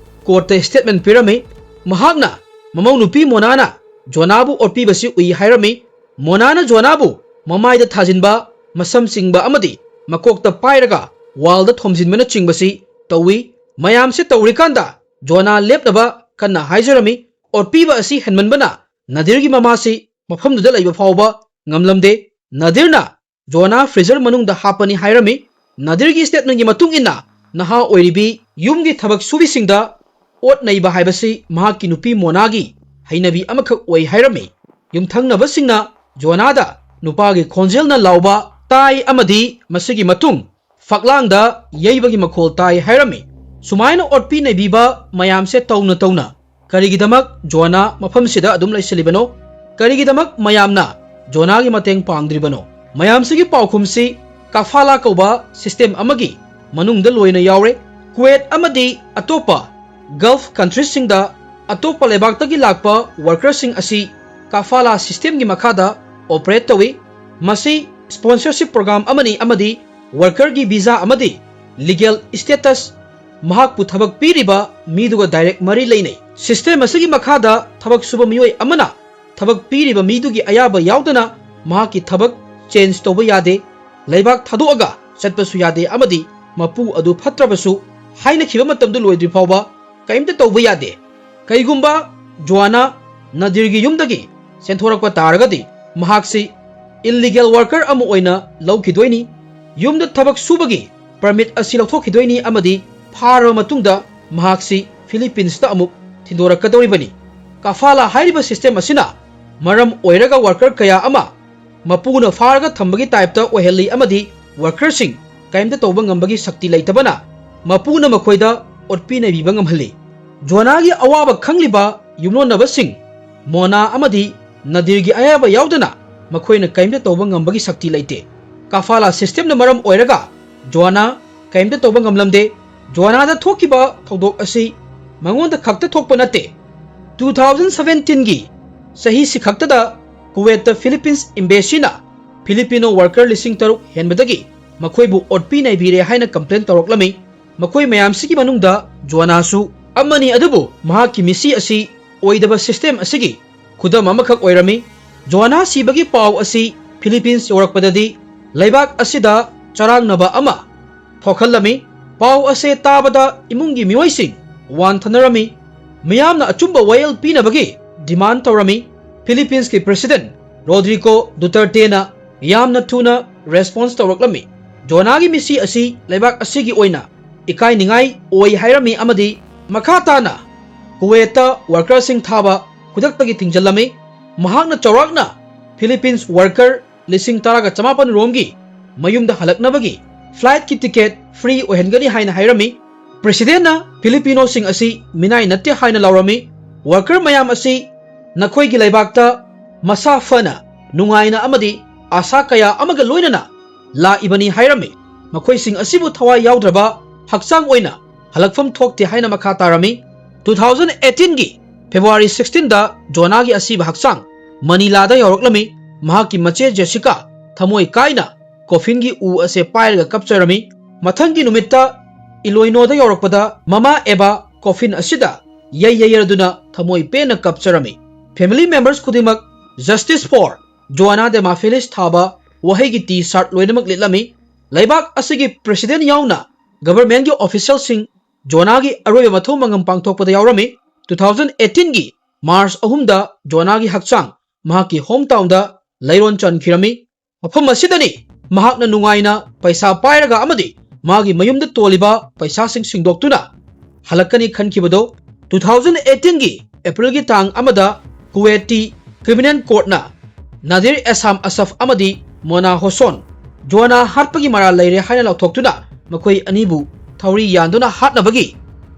courtꯇ statement ꯄꯤꯔꯝꯃꯤ꯫ ꯃꯍꯥꯛꯅ ꯃꯃꯧ ꯅꯨꯄꯤ ꯃꯣꯅꯥꯅ ꯖꯣꯅꯥꯕꯨ ꯑꯣꯠꯄꯤꯕꯁꯤ ꯎꯏ ꯍꯥꯏꯔꯝꯃꯤ꯫ ꯃꯣꯅꯥꯅ ꯖꯣꯅꯥꯕꯨ ꯃꯃꯥꯏꯗ ꯊꯥꯖꯤꯟꯕ, ꯃꯁꯝ ꯆꯤꯡꯕ ꯑꯃꯗꯤ ꯃꯀꯣꯛꯇ ꯄꯥꯏꯔꯒ wallꯗ ꯊꯣꯝꯖꯤꯟꯕꯅꯆꯤꯡꯕꯁꯤ ꯇꯧꯏ꯫ ꯃꯌꯥꯝꯁꯤ ꯇꯧꯔꯤꯀꯥꯟꯗ ꯖꯣꯅꯥ ꯂꯦꯞꯅꯕ ꯀꯟꯅ ꯍꯥꯏꯖꯔꯝꯃꯤ꯫ ꯑꯣꯠꯄꯤꯕ ꯑꯁꯤ ꯍꯦꯟꯃꯟꯕꯅ ꯅꯥꯗꯤꯔꯒꯤ ꯃꯃꯥꯁꯤ ꯃꯐꯝꯗꯨꯗ ꯂꯩꯕ ꯐꯥꯎꯕ ꯉꯝꯂꯝꯗꯦ꯫ ꯅꯥꯗꯤꯔꯅ ꯖꯣꯅꯥ freezer ꯃꯅꯨꯡꯗ ꯍꯥꯞꯄꯅꯤ ꯍꯥꯏꯔꯝꯃꯤ꯫ ꯅꯥꯗꯤꯔꯒꯤ statementꯀꯤ ꯃꯇꯨꯡ ꯏꯟꯅ, ꯅꯍꯥ ꯑꯣꯏꯔꯤꯕꯤ ꯌꯨꯝꯒꯤ ꯊꯕꯛ ꯁꯨꯕꯤꯁꯤꯡꯗ ꯑꯣꯠ ꯅꯩꯕ ꯍꯥꯏꯕꯁꯤ ꯃꯍꯥꯛꯀꯤ ꯅꯨꯄꯤ ꯃꯣꯅꯥꯒꯤ ꯍꯩꯅꯕꯤ ꯑꯃꯈꯛ ꯑꯣꯏ ꯍꯥꯏꯔꯝꯃꯤ꯫ ꯌꯨꯝꯊꯪꯅꯕꯁꯤꯡꯅ ꯖꯣꯅꯥꯗ ꯅꯨꯄꯥꯒꯤ ꯈꯣꯟꯖꯦꯜꯅ ꯂꯥꯎꯕ ꯇꯥꯏ ꯑꯃꯗꯤ ꯃꯁꯤꯒꯤ ꯃꯇꯨꯡ ꯐꯛꯂꯥꯡꯗ ꯌꯩꯕꯒꯤ ꯃꯈꯣꯜ ꯇꯥꯏ ꯍꯥꯏꯔꯝꯃꯤ꯫ ꯁꯨꯃꯥꯏꯅ ꯑꯣꯠꯄꯤ ꯅꯩꯕꯤꯕ ꯃꯌꯥꯝꯁꯦ ꯇꯧꯅ ꯇꯧꯅ ꯀꯔꯤꯒꯤꯗꯃꯛ ꯖꯣꯅꯥ ꯃꯐꯝꯁꯤꯗ ꯑꯗꯨꯝ ꯂꯩꯁꯤꯜꯂꯤꯕꯅꯣ? ꯀꯔꯤꯒꯤꯗꯃꯛ ꯃꯌꯥꯝꯅ ꯖꯣꯅꯥꯒꯤ ꯃꯇꯦꯡ ꯄꯥꯡꯗ꯭ꯔꯤꯕꯅꯣ? ꯃꯌꯥꯝꯁꯤꯒꯤ ꯄꯥꯎꯈꯨꯝꯁꯤ ꯀꯐꯥꯂꯥ ꯀꯧꯕ system ꯑꯃꯒꯤ ꯃꯅꯨꯡꯗ ꯂꯣꯏꯅ ꯌꯥꯎꯔꯦ꯫ ꯀꯨꯋꯦꯠ ꯑꯃꯗꯤ ꯑꯇꯣꯞꯄ Gulf countriesꯁꯤꯡꯗ ꯑꯇꯣꯞꯄ ꯂꯩꯕꯥꯛꯇꯒꯤ ꯂꯥꯛꯄ workerꯁꯤꯡ ꯑꯁꯤ ꯀꯐꯥꯂꯥ systemꯒꯤ ꯃꯈꯥꯗ operate ꯇꯧꯏ꯫ ꯃꯁꯤ sponsorship program ꯑꯃꯅꯤ ꯑꯃꯗꯤ workerꯒꯤ visa ꯑꯃꯗꯤ legal status, ꯃꯍꯥꯛꯄꯨ ꯊꯕꯛ ꯄꯤꯔꯤꯕ ꯃꯤꯗꯨꯒ direct ꯃꯔꯤ ꯂꯩꯅꯩ꯫ System ꯑꯁꯤꯒꯤ ꯃꯈꯥꯗ ꯊꯕꯛ ꯁꯨꯕ ꯃꯤꯑꯣꯏ ꯑꯃꯅ ꯊꯕꯛ ꯄꯤꯔꯤꯕ ꯃꯤꯗꯨꯒꯤ ꯑꯌꯥꯕ ꯌꯥꯎꯗꯅ ꯃꯍꯥꯛꯀꯤ ꯊꯕꯛ change ꯇꯧꯕ ꯌꯥꯗꯦ꯫ ꯂꯩꯕꯥꯛ ꯊꯥꯗꯣꯛꯑꯒ ꯆꯠꯄꯁꯨ ꯌꯥꯗꯦ ꯑꯃꯗꯤ ꯃꯄꯨ ꯑꯗꯨ ꯐꯠꯇ꯭ꯔꯕꯁꯨ ꯍꯥꯏꯅꯈꯤꯕ ꯃꯇꯝꯗꯨ ꯂꯣꯏꯗ꯭ꯔꯤ ꯐꯥꯎꯕ ꯀꯔꯤꯝꯇ ꯇꯧꯕ ꯌꯥꯗꯦ꯫ ꯀꯩꯒꯨꯝꯕ ꯖꯣꯑꯥꯅꯥ ꯅꯥꯗꯤꯔꯒꯤ ꯌꯨꯝꯗꯒꯤ ꯆꯦꯟꯊꯣꯔꯛꯄ ꯇꯥꯔꯒꯗꯤ ꯃꯍꯥꯛꯁꯤ illegal worker ꯑꯃ ꯑꯣꯏꯅ ꯂꯧꯈꯤꯗꯣꯏꯅꯤ꯫ ꯌꯨꯝꯗ ꯊꯕꯛ ꯁꯨꯕꯒꯤ permit ꯑꯁꯤ ꯂꯧꯊꯣꯛꯈꯤꯗꯣꯏꯅꯤ ꯑꯃꯗꯤ ꯐꯥꯔꯕ ꯃꯇꯨꯡꯗ ꯃꯍꯥꯛꯁꯤ Philippines ꯇ ꯑꯃꯨꯛ ꯊꯤꯟꯗꯣꯔꯛꯀꯗꯧꯔꯤꯕꯅꯤ꯫ ꯀꯐꯥꯂꯥ ꯍꯥꯏꯔꯤꯕ system ꯑꯁꯤꯅ ꯃꯔꯝ ꯑꯣꯏꯔꯒ worker ꯀꯌꯥ ꯑꯃ ꯃꯄꯨꯅ ꯐꯥꯔꯒ ꯊꯝꯕꯒꯤ type ꯇ ꯑꯣꯏꯍꯜꯂꯤ ꯑꯃꯗꯤ worker ꯁꯤꯡ ꯀꯔꯤꯝꯇ ꯇꯧꯕ ꯉꯝꯕꯒꯤ ꯁꯛꯇꯤ ꯂꯩꯇꯕꯅ ꯃꯄꯨꯅ ꯃꯈꯣꯏꯗ ꯑꯣꯠꯄꯤ ꯅꯩꯕꯤꯕ ꯉꯝꯍꯜꯂꯤ꯫ ꯖꯣꯅꯥꯒꯤ ꯑꯋꯥꯕ ꯈꯪꯂꯤꯕ ꯌꯨꯝꯂꯣꯟꯅꯕꯁꯤꯡ ꯃꯣꯅꯥ ꯑꯃꯗꯤ ꯅꯥꯗꯤꯔꯒꯤ ꯑꯌꯥꯕ ꯌꯥꯎꯗꯅ ꯃꯈꯣꯏꯅ ꯀꯔꯤꯝꯇ ꯇꯧꯕ ꯉꯝꯕꯒꯤ ꯁꯛꯇꯤ ꯂꯩꯇꯦ꯫ ꯀꯐꯥꯂꯥ system ꯅ ꯃꯔꯝ ꯑꯣꯏꯔꯒ ꯖꯣꯅꯥ ꯀꯔꯤꯝꯇ ꯇꯧꯕ ꯉꯝꯂꯝꯗꯦ꯫ ꯖꯣꯅꯥꯗ ꯊꯣꯛꯈꯤꯕ ꯊꯧꯗꯣꯛ ꯑꯁꯤ ꯃꯉꯣꯟꯗ ꯈꯛꯇ ꯊꯣꯛꯄ ꯅꯠꯇꯦ꯫ Two thousand seventeen ꯒꯤ ꯆꯍꯤꯁꯤ ꯈꯛꯇꯗ ꯀꯨꯋꯦꯠꯇ Philippines embassy ꯅ Filipino worker ꯂꯤꯁꯤꯡ ꯇꯔꯨꯛ ꯍꯦꯟꯕꯗꯒꯤ ꯃꯈꯣꯏꯕꯨ ꯑꯣꯠꯄꯤ ꯅꯩꯕꯤꯔꯦ ꯍꯥꯏꯅ complain ꯇꯧꯔꯛꯂꯝꯃꯤ꯫ ꯃꯈꯣꯏ ꯃꯌꯥꯝꯁꯤꯒꯤ ꯃꯅꯨꯡꯗ ꯖꯣꯅꯥꯁꯨ ꯑꯃꯅꯤ, ꯑꯗꯨꯕꯨ ꯃꯍꯥꯛꯀꯤ ꯃꯤꯁꯤ ꯑꯁꯤ ꯑꯣꯏꯗꯕ system ꯑꯁꯤꯒꯤ ꯈꯨꯗꯝ ꯑꯃꯈꯛ ꯑꯣꯏꯔꯝꯃꯤ꯫ ꯖꯣꯅꯥ ꯁꯤꯕꯒꯤ ꯄꯥꯎ ꯑꯁꯤ Philippines ꯌꯧꯔꯛꯄꯗꯗꯤ ꯂꯩꯕꯥꯛ ꯑꯁꯤꯗ ꯆꯔꯥꯡꯅꯕ ꯑꯃ ꯊꯣꯛꯍꯜꯂꯝꯃꯤ꯫ ꯄꯥꯎ ꯑꯁꯦ ꯇꯥꯕꯗ ꯏꯃꯨꯡꯒꯤ ꯃꯤꯑꯣꯏꯁꯤꯡ ꯋꯥꯟꯊꯅꯔꯝꯃꯤ꯫ ꯃꯤꯌꯥꯝꯅ ꯑꯆꯨꯝꯕ ꯋꯥꯌꯦꯜ ꯄꯤꯅꯕꯒꯤ demand ꯇꯧꯔꯝꯃꯤ꯫ ꯐꯤꯂꯤꯄꯤꯟꯁꯀꯤ President ꯔꯣꯗ꯭ꯔꯤꯒꯣ ꯗꯨꯇꯔꯇꯦꯅ ꯌꯥꯝꯅ ꯊꯨꯅ response ꯇꯧꯔꯛꯂꯝꯃꯤ꯫ ꯖꯣꯅꯥꯒꯤ ꯃꯤꯁꯤ ꯑꯁꯤ ꯂꯩꯕꯥꯛ ꯑꯁꯤꯒꯤ ꯑꯣꯏꯅ ꯏꯀꯥꯏꯅꯤꯡꯉꯥꯏ ꯑꯣꯏ ꯍꯥꯏꯔꯝꯃꯤ ꯑꯃꯗꯤ ꯃꯈꯥ ꯇꯥꯅ ꯀꯨꯋꯦꯠꯇ workerꯁꯤꯡ ꯊꯥꯕ ꯈꯨꯗꯛꯇꯒꯤ ꯊꯤꯡꯖꯤꯜꯂꯝꯃꯤ꯫ ꯃꯍꯥꯛꯅ ꯆꯥꯎꯔꯥꯛꯅ ꯐꯤꯂꯤꯄꯤꯟꯁ worker ꯂꯤꯁꯤꯡ ꯇꯔꯥꯒ ꯆꯃꯥꯄꯟ ꯔꯣꯝꯒꯤ ꯃꯌꯨꯝꯗ ꯍꯜꯂꯛꯅꯕꯒꯤ flightꯀꯤ ticket free ꯑꯣꯏꯍꯟꯒꯅꯤ ꯍꯥꯏꯅ ꯍꯥꯏꯔꯝꯃꯤ꯫ Presidentꯅ ꯐꯤꯂꯤꯄꯤꯅꯣꯁꯤꯡ ꯑꯁꯤ ꯃꯤꯅꯥꯏ ꯅꯠꯇꯦ ꯍꯥꯏꯅ ꯂꯥꯎꯔꯝꯃꯤ꯫ Worker ꯃꯌꯥꯝ ꯑꯁꯤ ꯅꯈꯣꯏꯒꯤ ꯂꯩꯕꯥꯛꯇ ꯃꯁꯥ ꯐꯅ, ꯅꯨꯡꯉꯥꯏꯅ ꯑꯃꯗꯤ ꯑꯥꯁꯥ ꯀꯌꯥ ꯑꯃꯒ ꯂꯣꯏꯅꯅ ꯂꯥꯛꯏꯕꯅꯤ ꯍꯥꯏꯔꯝꯃꯤ꯫ ꯃꯈꯣꯏꯁꯤꯡ ꯑꯁꯤꯕꯨ ꯊꯋꯥꯏ ꯌꯥꯎꯗ꯭ꯔꯕ ꯍꯛꯆꯥꯡ ꯑꯣꯏꯅ ꯍꯜꯂꯛꯐꯝ ꯊꯣꯛꯇꯦ ꯍꯥꯏꯅ ꯃꯈꯥ ꯇꯥꯔꯝꯃꯤ꯫ Two thousand eighteenꯒꯤ February sixteenꯗ ꯖꯣꯅꯥꯒꯤ ꯑꯁꯤꯕ ꯍꯛꯆꯥꯡ ꯃꯅꯤꯂꯥꯗ ꯌꯧꯔꯛꯂꯝꯃꯤ꯫ ꯃꯍꯥꯛꯀꯤ ꯃꯆꯦ ꯖꯦꯁꯤꯀꯥ ꯊꯃꯣꯏ ꯀꯥꯏꯅ coffinꯒꯤ ꯎ ꯑꯁꯦ ꯄꯥꯏꯔꯒ ꯀꯞꯆꯔꯝꯃꯤ꯫ ꯃꯊꯪꯒꯤ ꯅꯨꯃꯤꯠꯇ ꯏꯂꯣꯏꯅꯣꯗ ꯌꯧꯔꯛꯄꯗ ꯃꯃꯥ ꯑꯦꯕꯥ coffin ꯑꯁꯤꯗ ꯌꯩ ꯌꯩꯔꯗꯨꯅ ꯊꯃꯣꯏ ꯄꯦꯟꯅ ꯀꯞꯆꯔꯝꯃꯤ꯫ Family members ꯈꯨꯗꯤꯡꯃꯛ "Justice for Joanna Demafelis" ꯊꯥꯕ ꯋꯥꯍꯩꯒꯤ T-shirt ꯂꯣꯏꯅꯃꯛ ꯂꯤꯠꯂꯝꯃꯤ꯫ ꯂꯩꯕꯥꯛ ꯑꯁꯤꯒꯤ President ꯌꯥꯎꯅ governmentꯀꯤ officialꯁꯤꯡ ꯖꯣꯅꯥꯒꯤ ꯑꯔꯣꯏꯕ ꯃꯊꯧ ꯃꯉꯝ ꯄꯥꯡꯊꯣꯛꯄꯗ ꯌꯥꯎꯔꯝꯃꯤ꯫ Two thousand eighteenꯒꯤ March ꯑꯍꯨꯝꯗ ꯖꯣꯅꯥꯒꯤ ꯍꯛꯆꯥꯡ ꯃꯍꯥꯛꯀꯤ home townꯗ ꯂꯩꯔꯣꯟ ꯆꯟꯈꯤꯔꯝꯃꯤ꯫ ꯃꯐꯝ ꯑꯁꯤꯗꯅꯤ ꯃꯍꯥꯛꯅ ꯅꯨꯡꯉꯥꯏꯅ ꯄꯩꯁꯥ ꯄꯥꯏꯔꯒ ꯑꯃꯗꯤ ꯃꯥꯒꯤ ꯃꯌꯨꯝꯗ ꯇꯣꯜꯂꯤꯕ ꯄꯩꯁꯥꯁꯤꯡ ꯁꯤꯡꯗꯣꯛꯇꯨꯅ ꯍꯜꯂꯛꯀꯅꯤ ꯈꯟꯈꯤꯕꯗꯣ꯫ Two thousand eighteenꯒꯤ Aprilꯒꯤ ꯇꯥꯡ ꯑꯃꯗ ꯀꯨꯋꯦꯠꯀꯤ Criminal Courtꯅ ꯅꯥꯗꯤꯔ ꯑꯦꯁꯥꯝ ꯑꯁꯐ ꯑꯃꯗꯤ ꯃꯣꯅꯥ ꯍꯣꯁꯣꯟ ꯖꯣꯅꯥ ꯍꯥꯠꯄꯒꯤ ꯃꯔꯥꯜ ꯂꯩꯔꯦ ꯍꯥꯏꯅ ꯂꯥꯎꯊꯣꯛꯇꯨꯅ ꯃꯈꯣꯏ ꯑꯅꯤꯕꯨ ꯊꯧꯔꯤ ꯌꯥꯟꯗꯨꯅ ꯍꯥꯠꯅꯕꯒꯤ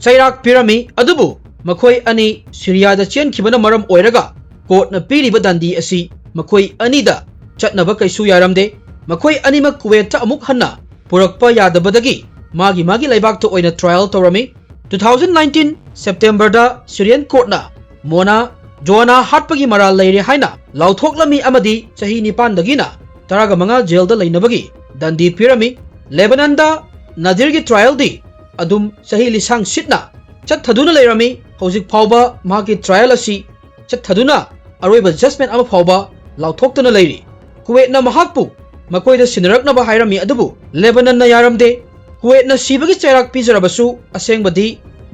ꯆꯩꯔꯥꯛ ꯄꯤꯔꯝꯃꯤ꯫ ꯑꯗꯨꯕꯨ ꯃꯈꯣꯏ ꯑꯅꯤ ꯁꯤꯔꯤꯌꯥꯗ ꯆꯦꯟꯈꯤꯕꯅ ꯃꯔꯝ ꯑꯣꯏꯔꯒ courtꯅ ꯄꯤꯔꯤꯕ ꯗꯟꯗꯤ ꯑꯁꯤ ꯃꯈꯣꯏ ꯑꯅꯤꯗ ꯆꯠꯅꯕ ꯀꯩꯁꯨ ꯌꯥꯔꯝꯗꯦ꯫ ꯃꯈꯣꯏ ꯑꯅꯤꯃꯛ ꯀꯨꯋꯦꯠꯇ ꯑꯃꯨꯛ ꯍꯟꯅ ꯄꯨꯔꯛꯄ ꯌꯥꯗꯕꯗꯒꯤ ꯃꯥꯒꯤ ꯃꯥꯒꯤ ꯂꯩꯕꯥꯛꯇ ꯑꯣꯏꯅ trial ꯇꯧꯔꯝꯃꯤ꯫ Two thousand nineteen Septemberꯗ Syrian courtꯅ ꯃꯣꯅꯥ ꯖꯣꯅꯥ ꯍꯥꯠꯄꯒꯤ ꯃꯔꯥꯜ ꯂꯩꯔꯦ ꯍꯥꯏꯅ ꯂꯥꯎꯊꯣꯛꯂꯝꯃꯤ ꯑꯃꯗꯤ ꯆꯍꯤ ꯅꯤꯄꯥꯟꯗꯒꯤꯅ ꯇꯔꯥꯒ ꯃꯉꯥ jailꯗ ꯂꯩꯅꯕꯒꯤ ꯗꯟꯗꯤ ꯄꯤꯔꯝꯃꯤ꯫ ꯂꯦꯕꯅꯟꯗ ꯅꯥꯗꯤꯔꯒꯤ trialꯗꯤ ꯑꯗꯨꯝ ꯆꯍꯤ ꯂꯤꯁꯥꯡ ꯁꯤꯠꯅ ꯆꯠꯊꯗꯨꯅ ꯂꯩꯔꯝꯃꯤ꯫ ꯍꯧꯖꯤꯛ ꯐꯥꯎꯕ ꯃꯍꯥꯛꯀꯤ trial ꯑꯁꯤ ꯆꯠꯊꯗꯨꯅ ꯑꯔꯣꯏꯕ judgment ꯑꯃ ꯐꯥꯎꯕ ꯂꯥꯎꯊꯣꯛꯇꯅ ꯂꯩꯔꯤ꯫ ꯀꯨꯋꯦꯠꯅ ꯃꯍꯥꯛꯄꯨ ꯃꯈꯣꯏꯗ ꯁꯤꯟꯅꯔꯛꯅꯕ ꯍꯥꯏꯔꯝꯃꯤ, ꯑꯗꯨꯕꯨ ꯂꯦꯕꯅꯟꯅ ꯌꯥꯔꯝꯗꯦ꯫ ꯀꯨꯋꯦꯠꯅ ꯁꯤꯕꯒꯤ ꯆꯩꯔꯥꯛ ꯄꯤꯖꯔꯕꯁꯨ ꯑꯁꯦꯡꯕꯗꯤ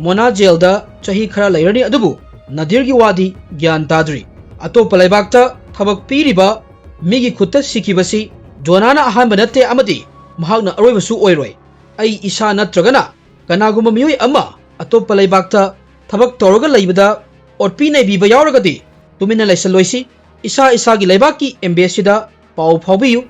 ꯃꯣꯅꯥ ꯖꯦꯜꯗ ꯆꯍꯤ ꯈꯔ ꯂꯩꯔꯅꯤ, ꯑꯗꯨꯕꯨ ꯅꯥꯗꯤꯔꯒꯤ ꯋꯥꯗꯤ ꯒ꯭ꯌꯥꯟ ꯇꯥꯗ꯭ꯔꯤ꯫ ꯑꯇꯣꯞꯄ ꯂꯩꯕꯥꯛꯇ ꯊꯕꯛ ꯄꯤꯔꯤꯕ ꯃꯤꯒꯤ ꯈꯨꯠꯇ ꯁꯤꯈꯤꯕꯁꯤ ꯖꯣꯅꯥꯅ ꯑꯍꯥꯟꯕ ꯅꯠꯇꯦ ꯑꯃꯗꯤ ꯃꯍꯥꯛꯅ ꯑꯔꯣꯏꯕꯁꯨ ꯑꯣꯏꯔꯣꯏ꯫ ꯑꯩ ꯏꯁꯥ ꯅꯠꯇ꯭ꯔꯒꯅ ꯀꯅꯥꯒꯨꯝꯕ ꯃꯤꯑꯣꯏ ꯑꯃ ꯑꯇꯣꯞꯄ ꯂꯩꯕꯥꯛꯇ ꯊꯕꯛ ꯇꯧꯔꯒ ꯂꯩꯕꯗ ꯑꯣꯠꯄꯤ ꯅꯩꯕꯤꯕ ꯌꯥꯎꯔꯒꯗꯤ ꯇꯨꯃꯤꯟꯅ ꯂꯩꯁꯜꯂꯣꯏꯁꯤ꯫ ꯏꯁꯥ ꯏꯁꯥꯒꯤ ꯂꯩꯕꯥꯛꯀꯤ ꯑꯦꯝꯕꯦꯁꯤꯗ ꯄꯥꯎ ꯐꯥꯎꯕꯤꯌꯨ꯫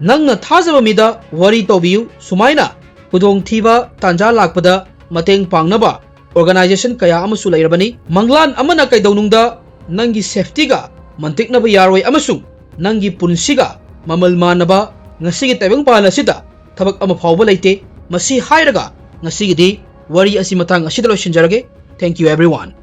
ꯅꯪꯅ ꯊꯥꯖꯕ ꯃꯤꯗ ꯋꯥꯔꯤ ꯇꯧꯕꯤꯌꯨ꯫ ꯁꯨꯃꯥꯏꯅ ꯈꯨꯗꯣꯡꯊꯤꯕ ꯇꯥꯟꯖꯥ ꯂꯥꯛꯄꯗ ꯃꯇꯦꯡ ꯄꯥꯡꯅꯕ ꯑꯣꯔꯒꯅꯥꯏꯖꯦꯁꯟ ꯀꯌꯥ ꯑꯃꯁꯨ ꯂꯩꯔꯕꯅꯤ꯫ ꯃꯪꯂꯥꯟ ꯑꯃꯅ ꯀꯩꯗꯧꯅꯨꯡꯗ ꯅꯪꯒꯤ ꯁꯦꯐꯇꯤꯒ ꯃꯟꯇꯤꯛꯅꯕ ꯌꯥꯔꯣꯏ ꯑꯃꯁꯨꯡ ꯅꯪꯒꯤ ꯄꯨꯟꯁꯤꯒ ꯃꯃꯜ ꯃꯥꯟꯅꯕ ꯉꯁꯤꯒꯤ ꯇꯥꯏꯕꯪꯄꯥꯟ ꯑꯁꯤꯗ ꯊꯕꯛ ꯑꯃ ꯐꯥꯎꯕ ꯂꯩꯇꯦ꯫ ꯃꯁꯤ ꯍꯥꯏꯔꯒ ꯉꯁꯤꯒꯤꯗꯤ ꯋꯥꯔꯤ ꯑꯁꯤ ꯃꯇꯥꯡ ꯑꯁꯤꯗ ꯂꯣꯏꯁꯤꯟꯖꯔꯒꯦ꯫ Thank you everyone.